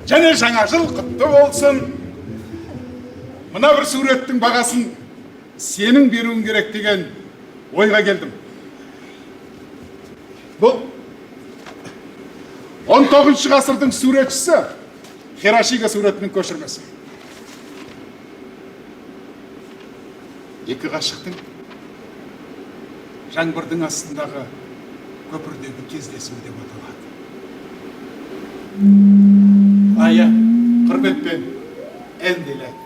және жаңа жыл құтты болсын. Мына бір суреттің бағасын сенің беруің керек деген ойға келдім. Бұл 19 ғасырдың суретшісі Хирошига суретінің көшірмесі. Екі ғашықтың жаңбырдың астындағы көпірдегі кездесуі деп аталады. Ая, құрметпен, Энди Лэд.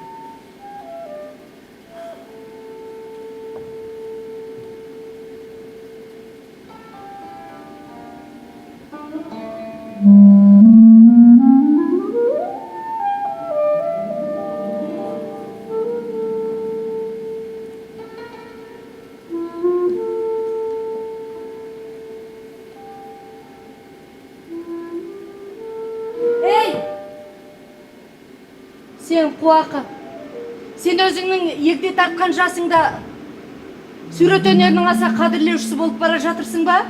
Ей! Сен қуақы. Сен өзіңнің егде тартқан жасыңда сурет өнерінің аса қадірлеушісі болып бара жатырсың ба?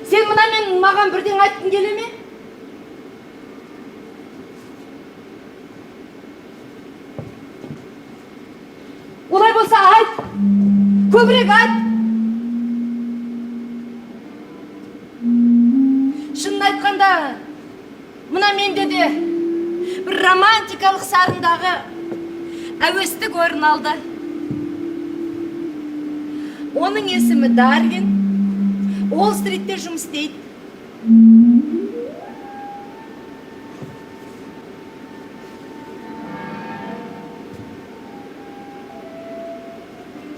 Сен мынамен маған бірдеңе айтқың келе ме? Олай болса айт. Көбірек айт. Шынын айтқанда, мына менде де бір романтикалық сарындағы әуестік орын алды. Оның есімі Дарвин. Уолл-стритте жұмыс істейді.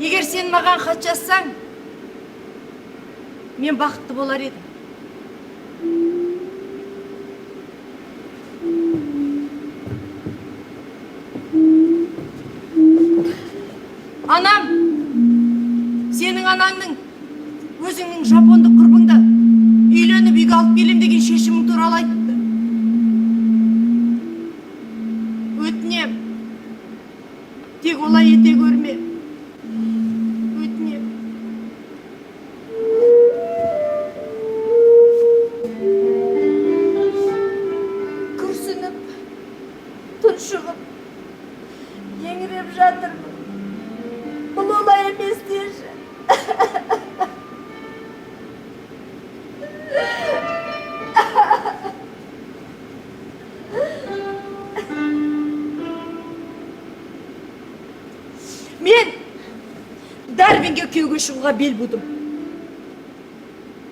Егер сен маған хат жазсаң, мен бақытты болар едім. Анам, сенің анаңның өзіңнің жапондық құрбыңды үйленіп үйге алып келем деген шешімің туралы айтыпты. Өтінем, тек олай ете көрме. Өтінем. Күрсініп, тұншығып, еңіреп жатырмын. Бұл олай емес деші. Мен Дарвинге күйеуге шығуға бел будым.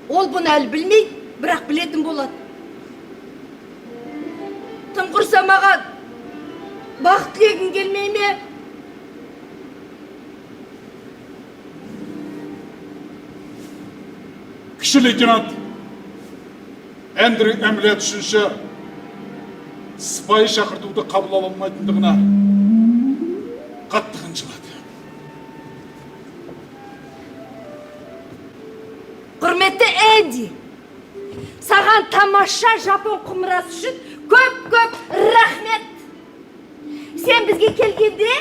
Ол бұны әлі білмейді, бірақ білетін болады. Тым құрса маған бақыт тілегің келмей ме? Кіші лейтенант Эндрю Эмлет үшінші сыпайы шақыртуды қабыл ала алмайтындығына қатты қынжылады. Құрметті Энди, саған тамаша жапон құмырасы үшін көп-көп рахмет. Сен бізге келгенде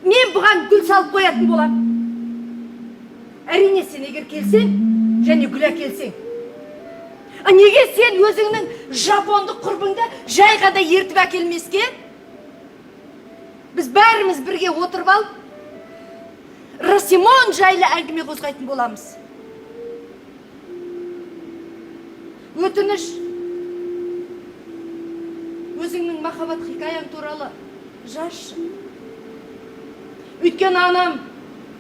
мен бұған гүл салып қоятын болам. Әрине, сен егер келсең және гүл әкелсең. А неге сен өзіңнің жапондық құрбыңды жай ғана ертіп әкелмеске? Біз бәріміз бірге отырып алып, Расимон жайлы әңгіме қозғайтын боламыз. Өтініш, өзіңнің махаббат хикаяң туралы жазшы. Өйткені анам,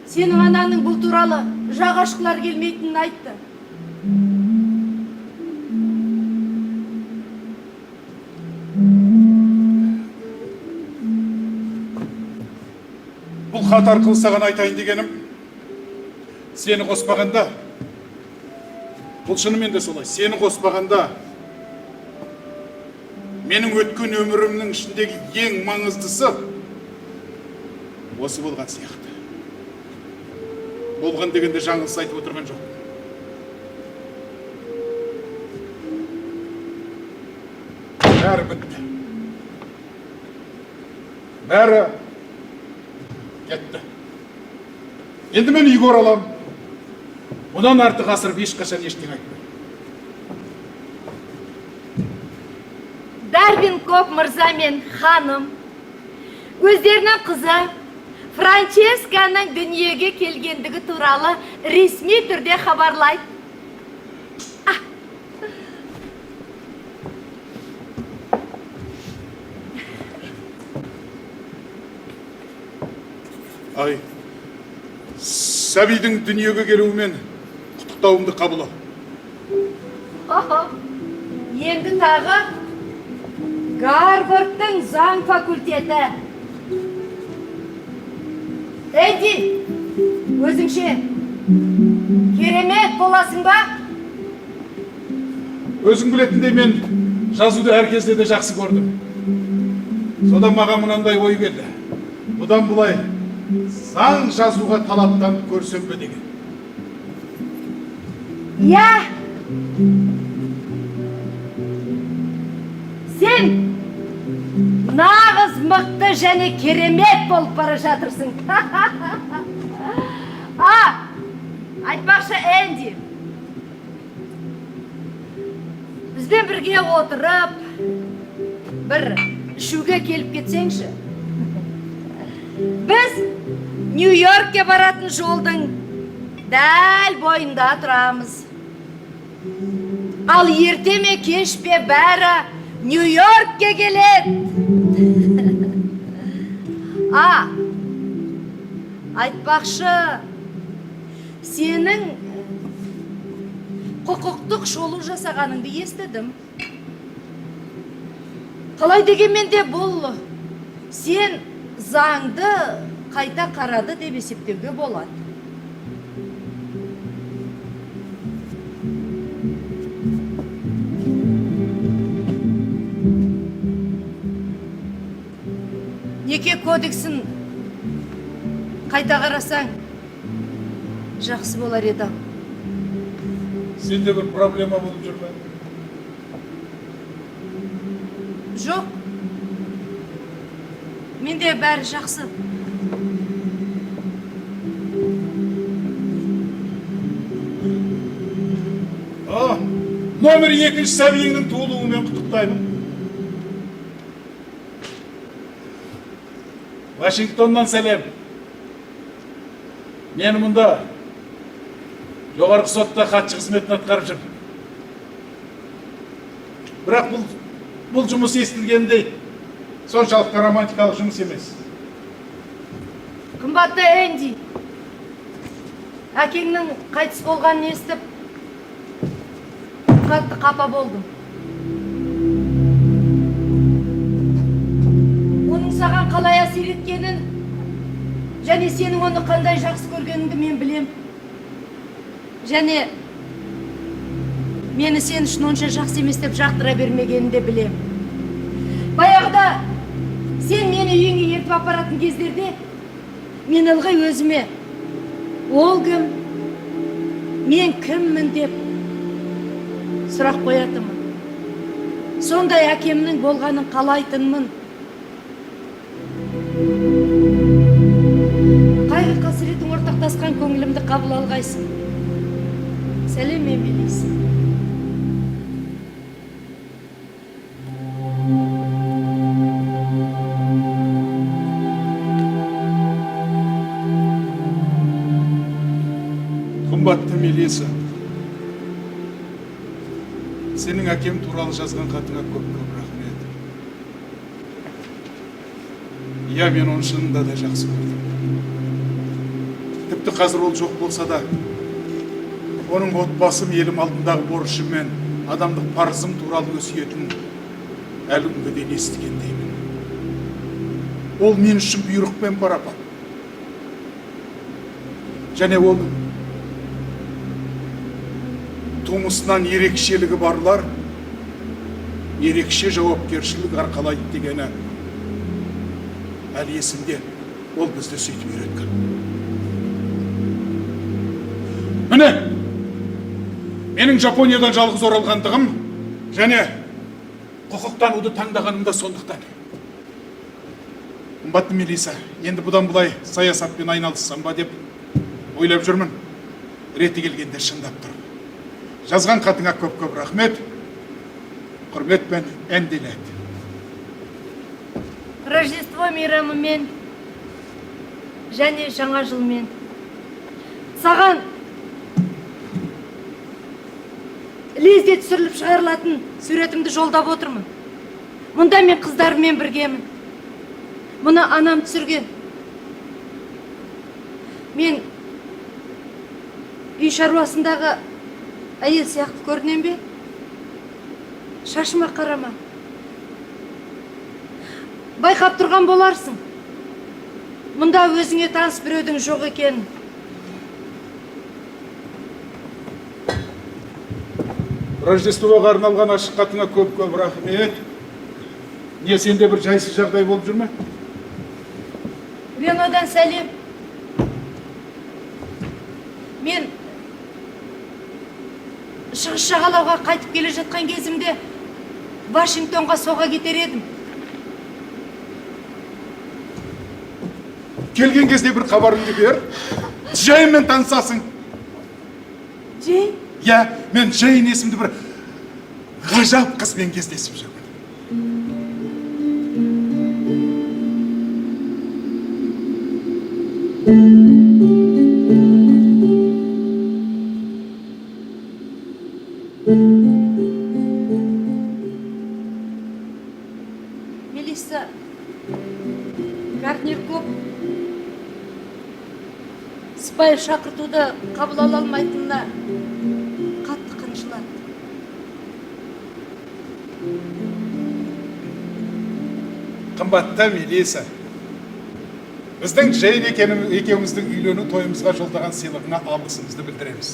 сенің анаңның бұл туралы жақ ашқылар келмейтінін айтты. Бұл хат арқылы саған айтайын дегенім, сені қоспағанда, бұл шынымен де солай, сені қоспағанда менің өткен өмірімнің ішіндегі ең маңыздысы осы болған сияқты. Болған дегенде жаңылыс айтып отырған жоқпын. Бәрі бітті. Бәрі кетті. Енді мен үйге ораламын. Бұдан артық асырып ешқашан ештеңе айтпаймын. Дарвин Коп мырза мен ханым өздерінің қызы Франческаның дүниеге келгендігі туралы ресми түрде хабарлайды. Ай, сәбидің дүниеге келуімен құттықтауымды қабыл ал. Охо, енді тағы Гарвардтың заң факультеті. Энди, өзіңше керемет боласың ба? Өзің білетіндей мен жазуды әр кезде де жақсы көрдім. Содан маған мынандай ой келді. Бұдан былай заң жазуға талаптанып көрсем бе деген. Иә. Сен нағыз мықты және керемет болып бара жатырсың. А, айтпақшы, Энди, бізбен бірге отырып, бір ішуге келіп кетсеңші. Біз Нью-Йоркке баратын жолдың дәл бойында тұрамыз. Ал ерте ме кеш пе бәрі Нью-Йоркке келеді. А, айтпақшы, сенің құқықтық шолу жасағаныңды естідім. Қалай дегенмен де бұл сен заңды қайта қарады деп есептеуге болады. Неке кодексін қайта қарасаң жақсы болар еді. Сенде бір проблема болып жүр ме? Жоқ. Менде бәрі жақсы. А, номер екінші сәбиіңнің туылуымен құттықтаймын. Вашингтоннан сәлем. Мен мұнда жоғарғы сотта хатшы қызметін атқарып жүрмін. Бірақ бұл жұмыс естілгендей соншалықты романтикалық жұмыс емес. Қымбатты Энди, әкеңнің қайтыс болғанын естіп, қатты қапа болдым. Оның саған қалай әсер еткенін және сенің оны қандай жақсы көргеніңді мен білем. Және мені сен үшін онша жақсы емес деп жақтыра бермегенін де білем. Баяғыда сен мені үйіңе ертіп апаратын кездерде мен ылғи өзіме ол кім, мен кіммін деп сұрақ қоятынмын. Сондай әкемнің болғанын қалайтынмын. Қайғы қасіретін ортақтасқан көңілімді қабыл алғайсың. Сәлем, мен Мелиса. Қымбатты Мелиса, сенің әкем туралы жазған хатыңа көп-көп рахмет. Иә, мен оны шынында да жақсы көрдім. Тіпті қазір ол жоқ болса да, оның отбасым, елім алдындағы борышым мен адамдық парызым туралы өсиетін әлі күнге дейін естігендеймін. Ол мен үшін бұйрықпен парапар. Және оның тумысынан ерекшелігі барлар ерекше жауапкершілік арқалайды дегені әлі есімде. Ол бізді сөйтіп үйреткен. Міне, менің Жапониядан жалғыз оралғандығым және құқықтануды таңдағаным да сондықтан. Қымбатты Мелиса, енді бұдан былай саясатпен айналыссам ба деп ойлап жүрмін. Реті келгенде шындап тұрып. Жазған хатыңа көп-көп рахмет. Құрметпен, Энди Лэдд. Рождество мейрамымен және жаңа жылмен. Саған лезде түсіріліп шығарылатын суретімді жолдап отырмын. Мұнда мен қыздарыммен біргемін. Мұны анам түсірген. Мен үй шаруасындағы әйел сияқты көрінем бе? Шашыма қарама. Байқап тұрған боларсың. Мұнда өзіңе таныс біреудің жоқ екенін. Рождествоға арналған ашық хатыңа көп-көп рахмет. Не, сенде бір жайсыз жағдай болып жүр ме? Ренодан сәлем. Мен шығыс жағалауға қайтып келе жатқан кезімде Вашингтонға соға кетер едім. Келген кезде бір хабарыңды бер. Джейнмен танысасың. Джейн? Иә, мен Джейн есімді бір ғажап қызбен кездесіп жүрмін. Мелисса Гарднер Кобб сыпайы шақыртуды қабыл ала алмайтынына қатты қынжылады. Қымбатты Мелисса, біздің Джейн екеуміздің үйлену тойымызға жолдаған сыйлығыңа алғысымызды білдіреміз.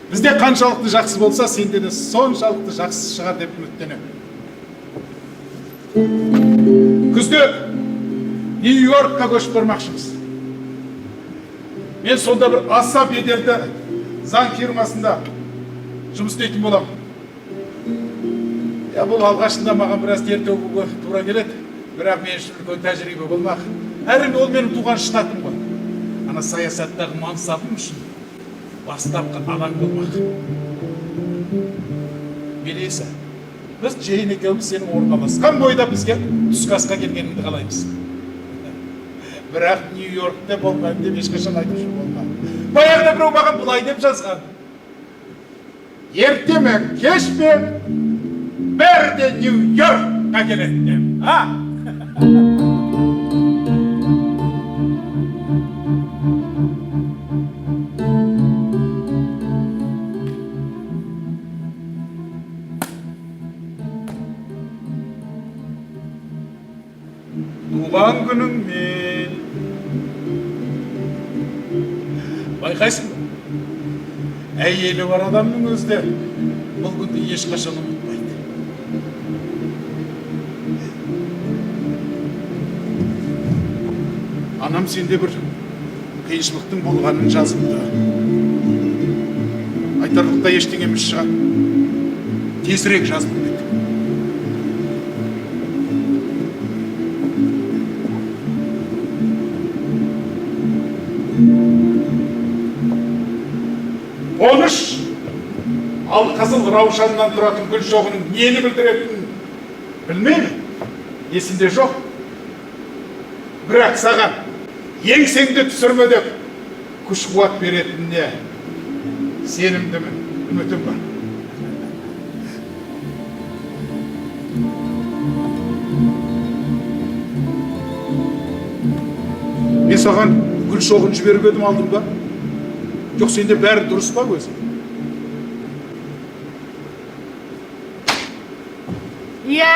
Бізде қаншалықты жақсы болса, сенде де соншалықты жақсы шығар деп үміттенемін. Күзде Нью-Йоркқа көшіп бармақшымыз. Мен сонда бір аса беделді заң фирмасында жұмыс істейтін боламын. Я, бұл алғашында маған біраз тер төгуге тура келеді, бірақ мен үшін үлкен тәжірибе болмақ. Әрине, ол менің туған штатым ғой. Ана саясаттағы мансабым үшін бастапқы алаң болмақ. Мелисса, біз Джейн екеуміз сенің орналасқан бойда бізге түскі асқа келгеніңді қалаймыз. Бірақ Нью-Йоркте болмаймын деп ешқашан айтушы болма. Баяғыда біреу маған былай деп жазған. Ерте ме, кеш пе, бәрі де Нью-Йоркқа келеді деп. А? Байқайсың ба? Әйелі бар адамның өзі де бұл күнді ешқашан ұмытпайды. Анам сенде бір қиыншылықтың болғанын жазыпты. Айтарлықтай ештеңе емес шығар. Тезірек жазылып кет. 13 ал қызыл раушаннан тұратын гүл шоғының нені білдіретінін білмеймін, есімде жоқ. Бірақ саған еңсеңді түсірме деп күш қуат беретініне сенімдімін, үмітім бар. Мен саған гүл шоғын жіберіп едім, алдым ба? Жоқ, сенде бәрі дұрыс па өзі? Иә.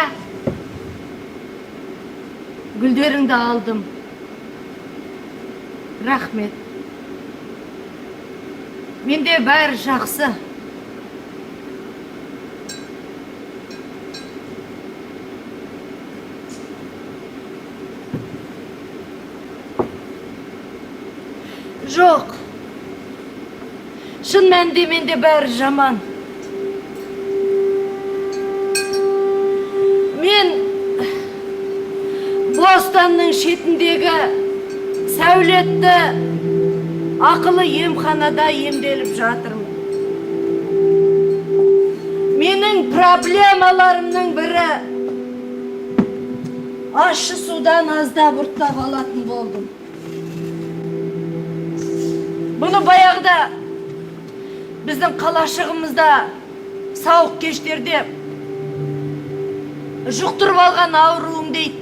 Гүлдеріңді алдым. Рахмет. Менде бәрі жақсы. Жоқ. Шын мәнінде менде бәрі жаман. Мен Бостанның шетіндегі сәулетті ақылы емханада емделіп жатырмын. Менің проблемаларымның бірі ащы судан аздап ұрттап алатын болдым. Бұны баяғыда біздің қалашығымызда сауық кештерде жұқтырып алған ауруым дейді.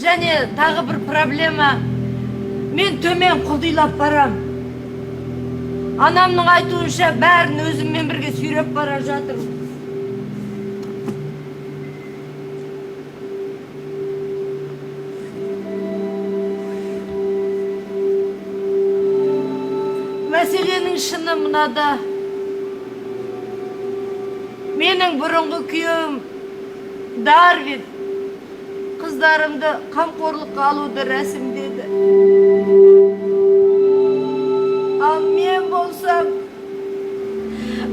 Және тағы бір проблема, мен төмен құлдилап барам. Анамның айтуынша бәрін өзіммен бірге сүйреп бара жатырмын. Мәселенің шыны мынада. Менің бұрынғы күйеуім Дарвин қыздарымды қамқорлыққа алуды рәсімдеді. Ал мен болсам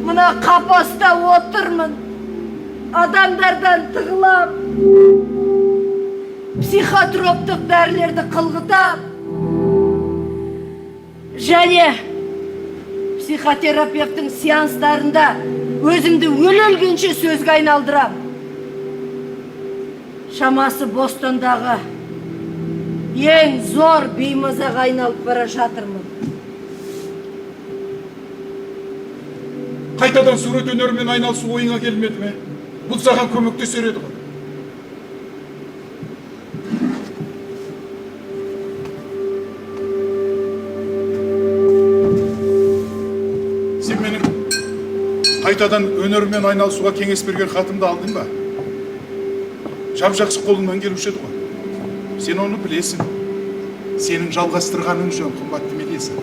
мына қапаста отырмын, адамдардан тығылам, психотроптық дәрілерді қылғытам және психотерапевтің сеанстарында өзімді өле-өлгенше сөзге айналдырам. Шамасы Бостондағы ең зор беймазаға айналып бара жатырмын. Қайтадан сурет өнерімен айналысу ойыңа келмеді ме? Бұл саған көмектесер еді ғой. Сен менің қайтадан өнермен айналысуға кеңес берген хатымды алдың ба? Жап-жақсы қолыңнан келуші еді ғой. Сен оны білесің. Сенің жалғастырғаның жөн, қымбатты Мелиса.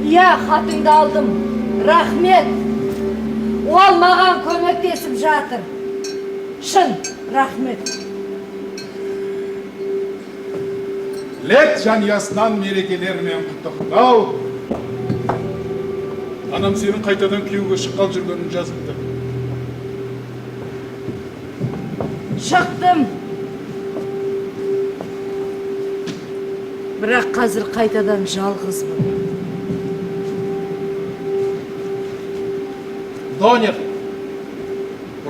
Иә, хатыңды алдым. Рахмет. Ол маған көмектесіп жатыр. Шын, рахмет. Лет жанұясынан мерекелермен құттықтау. Анам сенің қайтадан күйеуге шыққалы жүргенін жазыпты. Шықтым. Бірақ қазір қайтадан жалғызбын. Донер,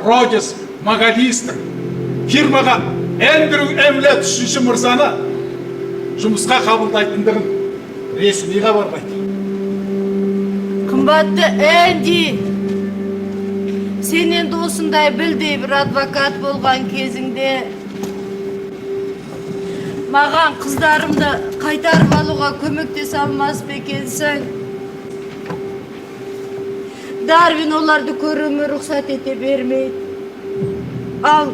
Родис, Магалистр фирмаға Эндрю Эмлет үшінші мырзаны жұмысқа қабылдайтындығын ресми хабарлайды. Қымбатты Энди, сен енді осындай білдей бір адвокат болған кезіңде маған қыздарымды қайтарып алуға көмектесе алмас па екенсің? Дарвин оларды көруіме рұқсат ете бермейді. Ал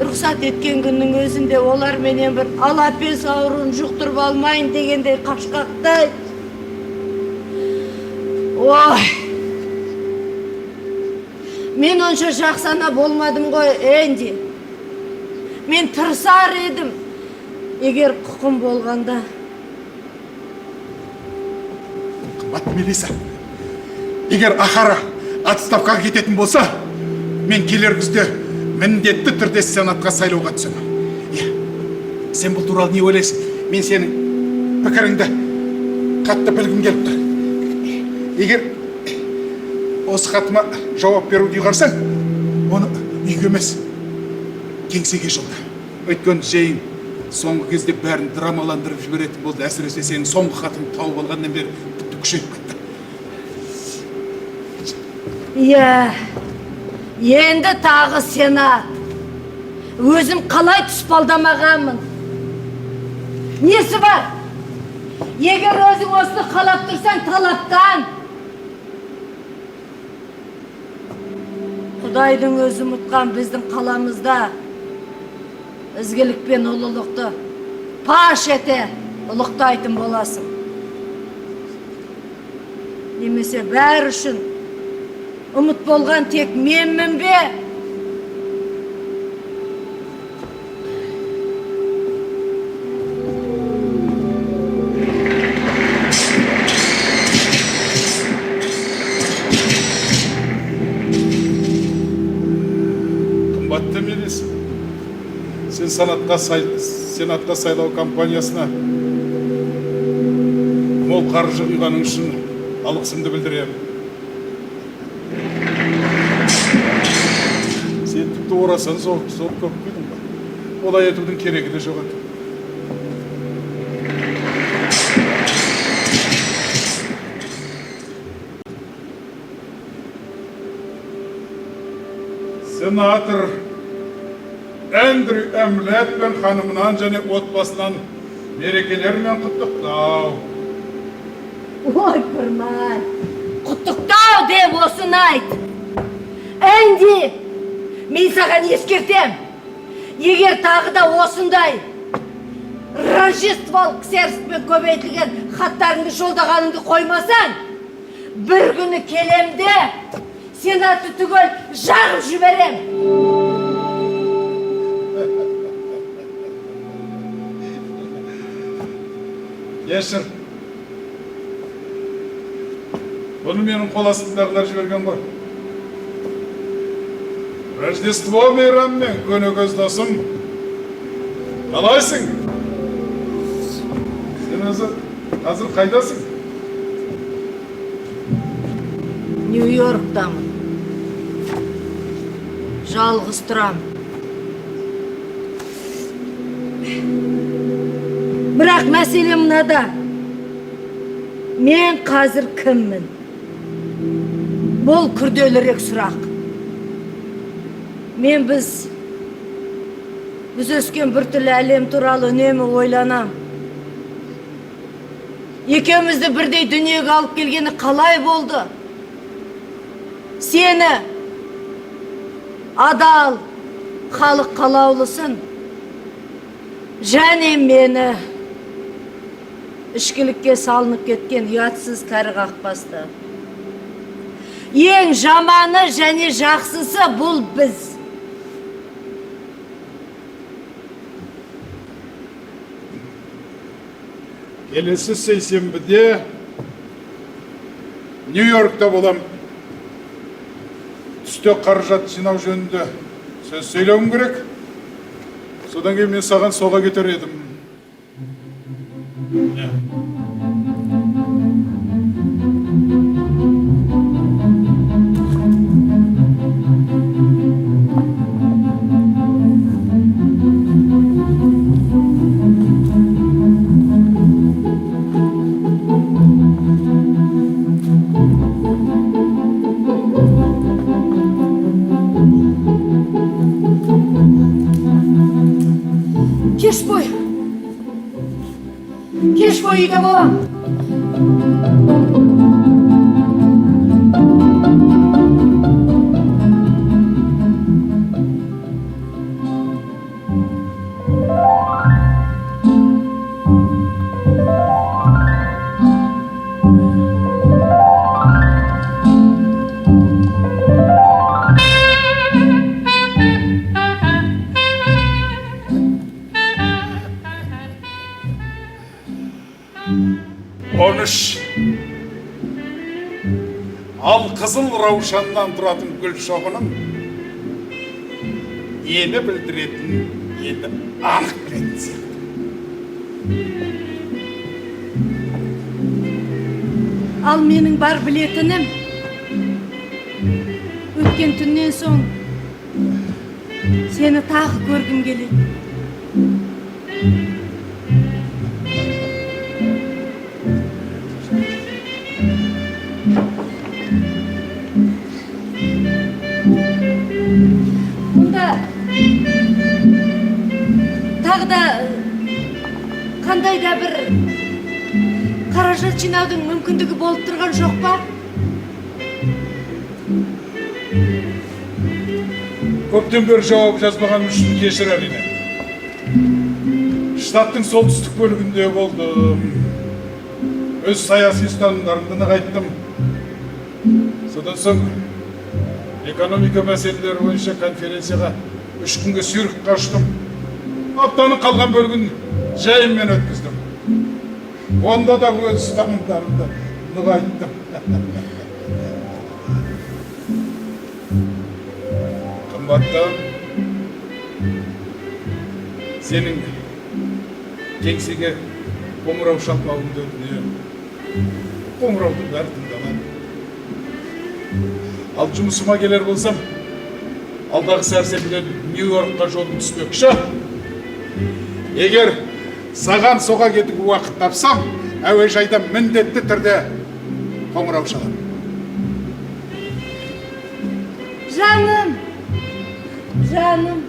Рұқсат еткен күннің өзінде олар менен бір алапес ауруын жұқтырып алмайын дегендей қашқақтайды. Ой, мен онша жақсы ана болмадым ғой, Энди. Мен тырысар едім, егер құқым болғанда. Қымбатты Мелиса, егер Ахара отставкаға кететін болса, мен келер күзде міндетті түрде сенатқа сайлауға түсемін. Иә, сен бұл туралы не ойлайсың? Мен сенің пікіріңді қатты білгім келіп тұр. Егер осы хатыма жауап беруді ұйғарсаң, оны үйге емес, кеңсеге жолда. Өйткені Джейн соңғы кезде бәрін драмаландырып жіберетін болды. Әсіресе сенің соңғы хатыңды тауып алғаннан бері тіпті күшейіп кетті. Иә, енді тағы сенат. Өзім қалай тұспалдамағанмын. Несі бар? Егер өзің осыны қалап тұрсаң, талаптан. Құдайдың өзі ұмытқан біздің қаламызда ізгілік пен ұлылықты паш ете ұлықтайтын боласың. Немесе бәрі үшін ұмыт болған тек менмін бе? Қымбатты Мелиса, сен сенатқа сайлау кампаниясына мол қаржы құйғаның үшін алғысымды білдіремін. Сен тіпті орасан зор, зор көп құйдың ба? Олай етудің керегі де жоқ еді. Сенатор Эндрю Әмлет пен ханымынан және отбасынан мерекелермен құттықтау. Ой, Пырмай, құттықтау деп осыны айт. Энди, мен саған ескертем. Егер тағы да осындай рождестволық ксерокспен көбейтілген хаттарыңды жолдағаныңды қоймасаң, бір күні келем де сенатты түгел жағып жіберем. Кешір. Бұны менің қол астымдағылар жіберген ғой. Рождество мейрамымен, көнекөз досым. Қалайсың? Сен өзі қазір қайдасың? Нью-Йорктамын. Жалғыз тұрам. Бірақ мәселе мынада. Мен қазір кіммін? Бұл күрделірек сұрақ. Мен біз өскен біртүрлі әлем туралы үнемі ойланам. Екеумізді бірдей дүниеге алып келгені қалай болды? Сені адал халық қалаулысын және мені ішкілікке салынып кеткен ұятсыз кәрі қақпасты. Ең жаманы және жақсысы бұл біз. Келесі сейсенбіде Нью-Йоркта болам. Түсте қаражат жинау жөнінде сөз сөйлеуім керек. Содан кейін мен саған соға кетер едім. Иә. Кеш бойы. Кеш бойы үйде болам. 13. Ал қызыл раушаннан тұратын гүл шоғының нені білдіретінін енді анық білетін сияқты. Ал менің бар білетінім, өткен түннен соң сені тағы көргім келеді. Мұнда тағы да қандай да бір қаражат жинаудың мүмкіндігі болып тұрған жоқ па? Көптен бері жауап жазбағаным үшін кешір, әрине. Штаттың солтүстік бөлігінде болдым. Өз саяси ұстанымдарымды нығайттым. Содан соң экономика мәселелері бойынша конференцияға 3 күнге Цюрихқа ұштым. Аптаның қалған бөлігін жайыммен өткіздім. Онда да өз ұстанымдарымды нығайттым. Қымбаттым, сенің кеңсеге қоңырау шалмауыңды өтінемін. Қоңыраудың бәрі тыңдалады. Ал жұмысыма келер болсам, алдағы сәрсенбіде Нью-Йоркқа жолым түспекші. Егер саған соға кетуге уақыт тапсам, әуежайда міндетті түрде қоңырау шаламын. Жаным, жаным,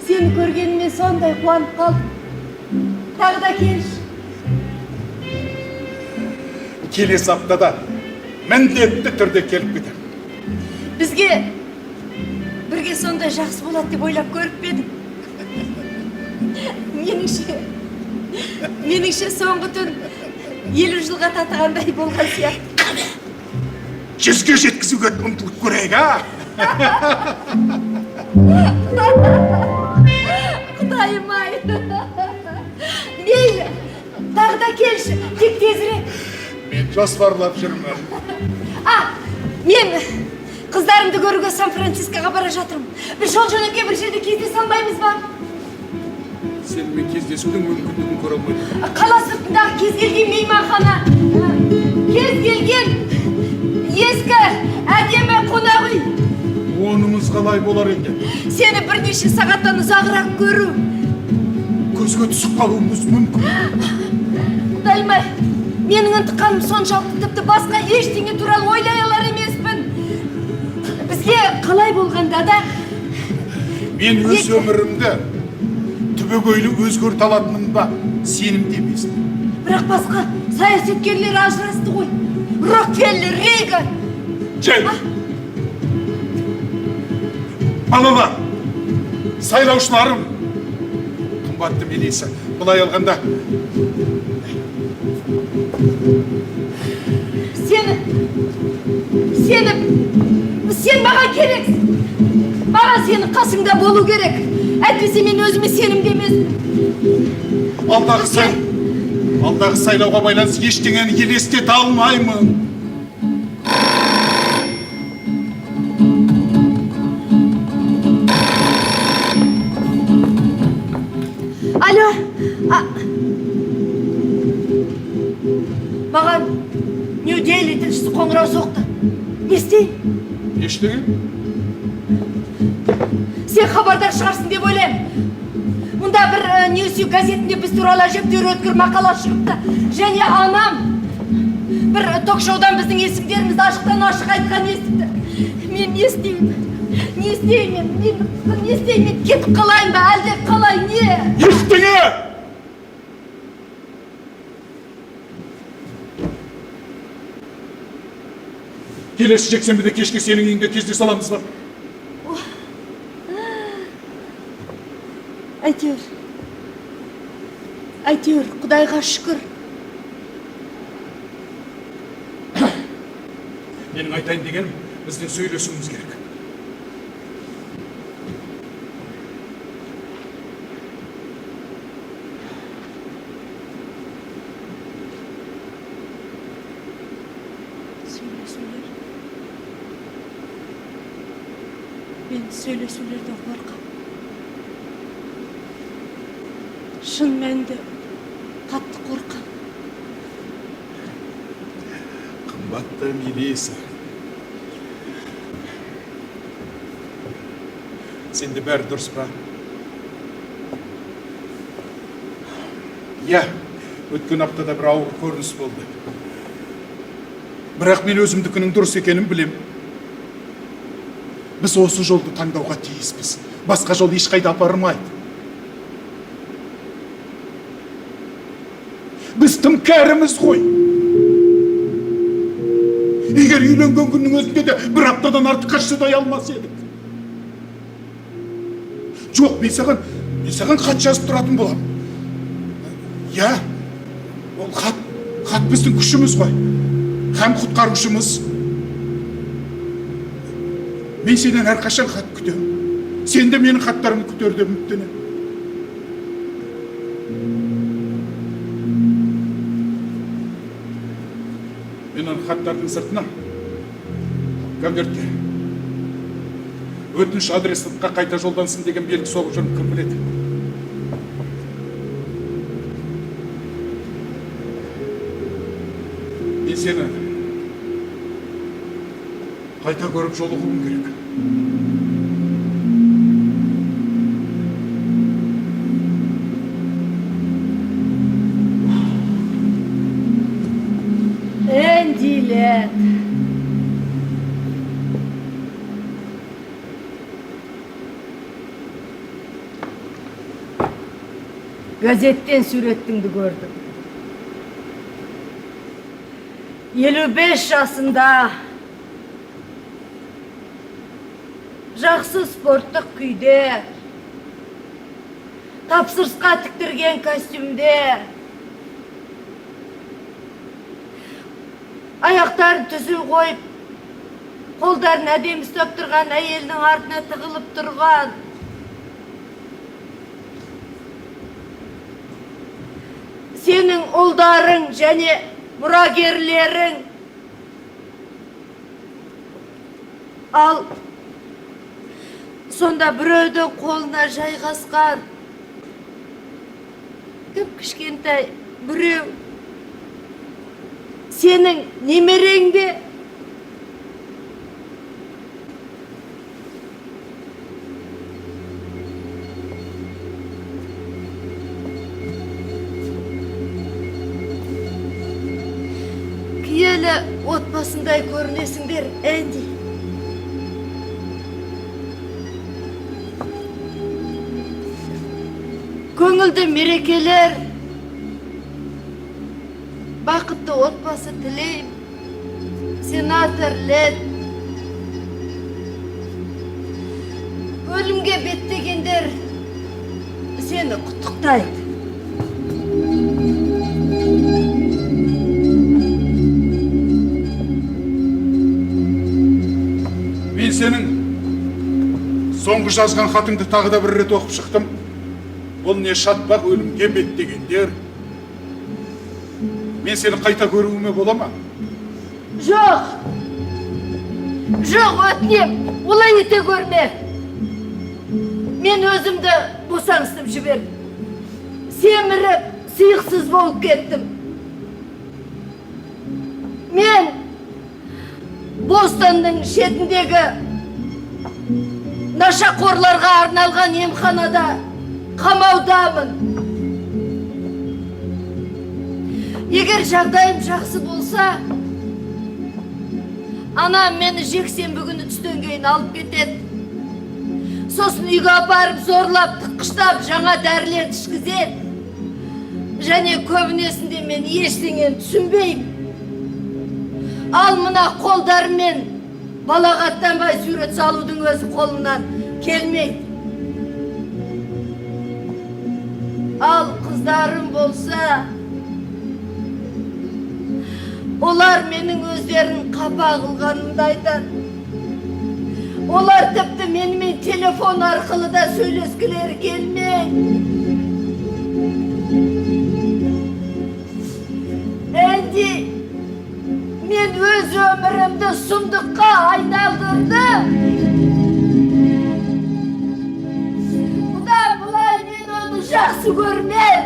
сені көргеніме сондай қуанып қалдым. Тағы да келші. Келесі аптада міндетті түрде келіп кетемін. Бізге бірге сондай жақсы болады деп ойлап көріп пе едім? Меніңше соңғы түн 50 жылға татығандай болған сияқты. 100-ге жеткізуге ұмтылып көрейік, а? Құдайым ай. Мейлі, тағы да келші, тек тезірек. Мен жоспарлап жүрмін. Мен қыздарымды көруге Сан-Францискоға бара жатырмын. Біз жол жөнекей бір жерде кездесе алмаймыз ба? Сенімен кездесудің мүмкіндігін көре алмаймын. Қала сыртындағы кез келген мейманхана, кез келген ескі әдемі қонақ үй. Онымыз қалай болар екен? Сені бірнеше сағаттан ұзағырақ көру. Көзге түсіп қалуымыз мүмкін. Құдайым ай, менің ынтыққаным соншалықты, тіпті басқа ештеңе туралы ойлай алар емеспін. Бізге қалай болғанда да Мен өз өмірімді түбегейлі өзгерте алатынымда сенімді емеспін. Бірақ басқа саясаткерлер ажырасты ғой. Рокфеллер, Рейган. Жай. Балалар, сайлаушыларым, қымбатты Мелиса, былай алғанда Сен маған керексің. Маған сенің қасыңда болу керек. Әйтпесе мен өзіме сенімді емеспін. Алдағы сайлауға байланысты ештеңені елестете алмаймын. Алло. Маған Нью-Дели тілшісі қоңырау соқты. Не істеймін? Ештеңе. Сен хабардар шығарсың деп ойлаймын. Мұнда бір Ньюсвик газетінде біз туралы әжептәуір өткір мақала шығыпты. Және анам бір ток-шоудан біздің есімдерімізді ашықтан ашық айтқан естіпті. Мен не істеймін? Не істеймін? Мен не істеймін? Мен кетіп қалайын ба? Әлде қалай? Не? Ештеңе! Келесі жексенбіде кешке сенің үйіңде кездесе аламыз ба? Әйтеуір. Әйтеуір, Құдайға шүкір. Менің айтайын дегенім, біздің сөйлесуіміз керек. Сенімен сөйлесулерден қорқам. Шын мәнінде қатты қорқам. Қымбатты Мелиса. Сенде бәрі дұрыс па? Иә, өткен аптада бір ауыр көрініс болды. Бірақ мен өзімдікінің дұрыс екенін білем. Біз осы жолды таңдауға тиіспіз. Басқа жол ешқайда апармайды. Біз тым кәріміз ғой. Егер үйленген күннің өзінде де бір аптадан артыққа шыдай алмас едік. Жоқ, мен саған хат жазып тұратын боламын. Иә, ол хат біздің күшіміз ғой. Һәм құтқарушымыз. Мен сенен әрқашан хат күтемін. Сен де менің хаттарымды күтер деп үміттенемін. Мен ана хаттардың сыртына, конвертке «Өтініш адресатқа қайта жолдансын» деген белгі соғып жүрмін, кім біледі. Мен сені қайта көріп жолығуым керек. Энди Летт. Газеттен суретіңді көрдім. 55 жасында, жақсы спорттық күйде, тапсырысқа тіктірген костюмде, аяқтарын түзу қойып, қолдарын әдемі ұстап тұрған әйелінің артына тығылып тұрған. Сенің ұлдарың және мұрагерлерің. Ал сонда біреудің қолына жайғасқан кіп кішкентай біреу сенің немерең бе? Киелі отбасындай көрінесіңдер, Энди. Көңілді мерекелер, бақытты отбасы тілеймін, сенатор Летт. Өлімге беттегендер сені құттықтайды. Мен сенің соңғы жазған хатыңды тағы да бір рет оқып шықтым. Бұл не шатпақ, өлімге беттегендер. Мен сені қайта көруіме бола ма? Жоқ! Жоқ, өтінем, олай ете көрме. Мен өзімді босаңсытып жібердім. Семіріп, сиықсыз болып кеттім. Мен Бостонның шетіндегі нашақорларға арналған емханада қамаудамын. Егер жағдайым жақсы болса, анам мені жексенбі күні түстен кейін алып кетеді. Сосын үйге апарып зорлап, тыққыштап жаңа дәрілер ішкізеді. Және көбінесінде мен ештеңені түсінбеймін. Ал мына қолдарыммен балағаттанбай сурет салудың өзі қолымнан келмейді. Ал қыздарым болса, олар менің өздерін қапа қылғанымды айтады. Олар тіпті менімен телефон арқылы да сөйлескілері келмейді. Энди, мен өз өмірімді сұмдыққа айналдырдым. Жақсы көрмем.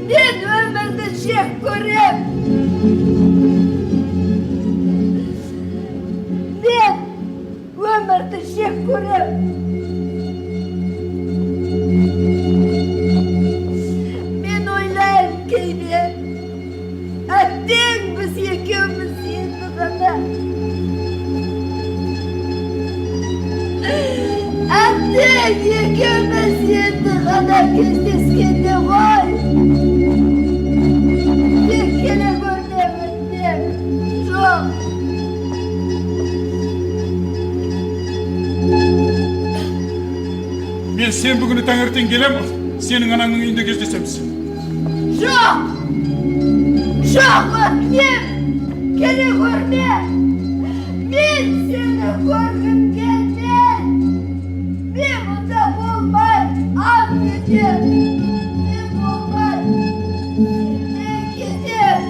Мен өмірді жек көрем. Мен өмірді жек көрем. Мен ойлаймын кейде, әттең біз екеуміз енді ғана. Әттең екеуміз енді ғана кездескенде ғой. Тек келе көрмемін деп. Жоқ. Мен сенбі күні таңертең келем, сенің анаңның үйінде кездесеміз. Жоқ! Жоқ, өтінем! Келе көрме! Мен сені көргім келмей! Мен мұнда болмай, ант етем! Мен болмай, мен кетем!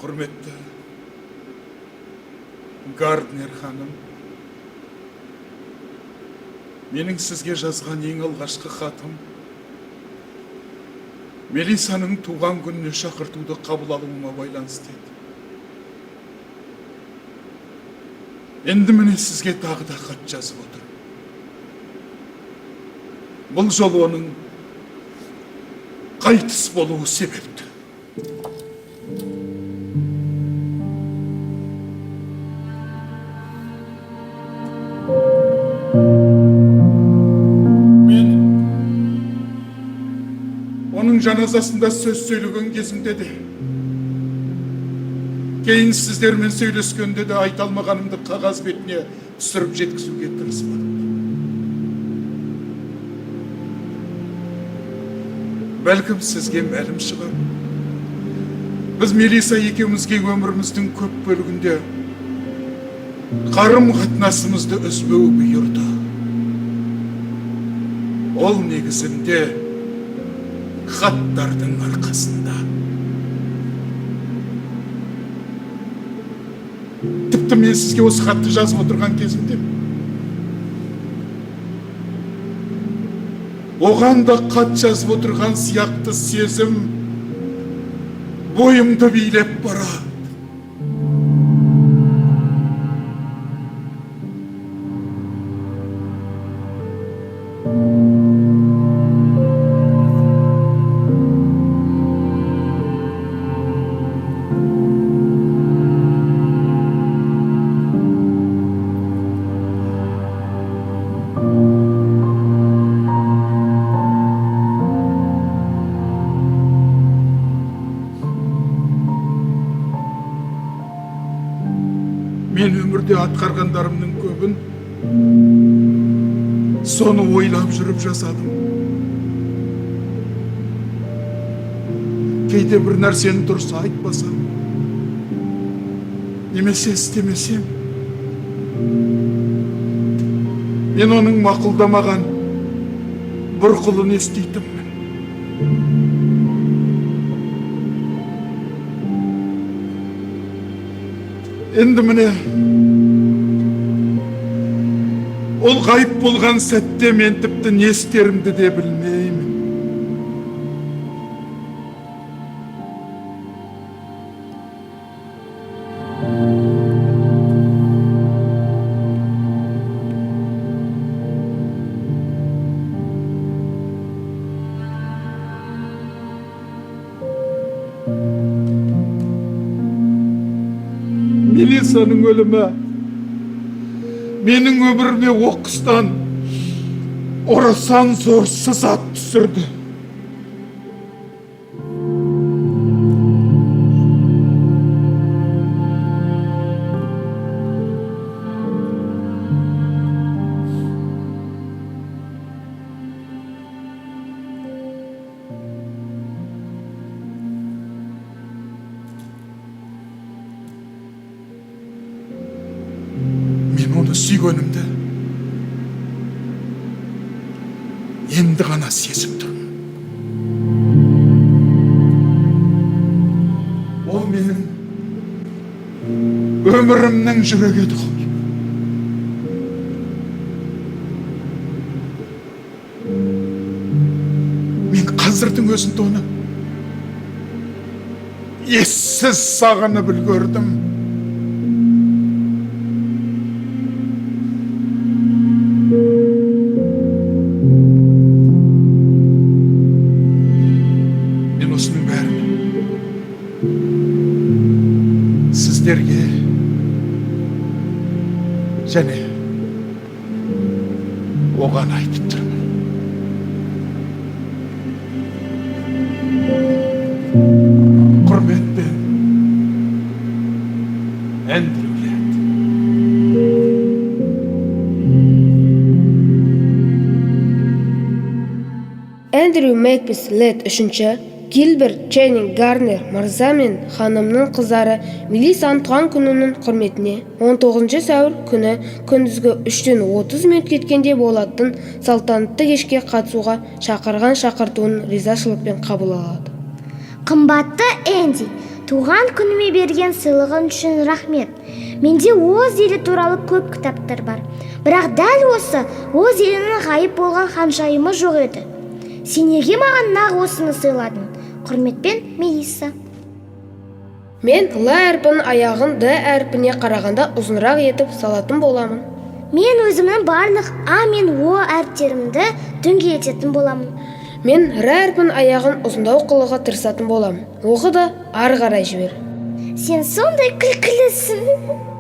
Құрметті Гарднер ханым, менің сізге жазған ең алғашқы хатым Мелисаның туған күніне шақыртуды қабыл алуыма байланысты еді. Енді міне сізге тағы да хат жазып отырмын. Бұл жолы оның қайтыс болуы себепті. Мен оның жаназасында сөз сөйлеген кезімде де, кейін сіздермен сөйлескенде де айта алмағанымды қағаз бетіне түсіріп жеткізуге тырыспадым. Бәлкім сізге мәлім шығар. Біз Мелиса екеумізге өміріміздің көп бөлігінде қарым қатынасымызды үзбеу бұйырды. Ол негізінде хаттардың арқасында. Тіпті мен сізге осы хатты жазып отырған кезімде оған да хат жазып отырған сияқты сезім бойымды билеп барады. Мен өмірде атқарғандарымның көбін соны ойлап жүріп жасадым. Кейде бір нәрсені дұрыс айтпасам, немесе істемесем, мен оның мақұлдамаған бұрқылын еститінмін. Енді міне ол ғайып болған сәтте мен тіпті не істерімді де білмеймін. Мелисаның өлімі менің өміріме оқыстан орасан зор сызат түсірді. Оны сүйгенімді енді ғана сезіп тұрмын. Ол менің өмірімнің жүрегі еді ғой. Мен қазірдің өзінде оны ессіз сағынып үлгердім. Мен осының бәрін сіздерге және оған айтып тұрмын. Құрметпен, Эндрю Летт. Эндрю Мейкпис Летт үшінші Гилберт Ченнинг Гарнер мырза мен ханымның қыздары Мелиссаның туған күнінің құрметіне 19 сәуір күні күндізгі 3-тен 30 минут кеткенде болатын салтанатты кешке қатысуға шақырған шақыртуын ризашылықпен қабыл алады. Қымбатты Энди, туған күніме берген сыйлығың үшін рахмет. Менде Оз елі туралы көп кітаптар бар. Бірақ дәл осы Оз елінің ғайып болған ханшайымы жоқ еді. Сен неге маған нақ осыны сыйладың? Құрметпен, Мелисса. Мен Л әрпінің аяғын Д әрпіне қарағанда ұзынырақ етіп салатын боламын. Мен өзімнің барлық А мен О әріптерімді дөңгелететін боламын. Мен Р әрпінің аяғын ұзындау қылуға тырысатын боламын. Оғы да ары қарай жібер. Сен сондай күлкілісің.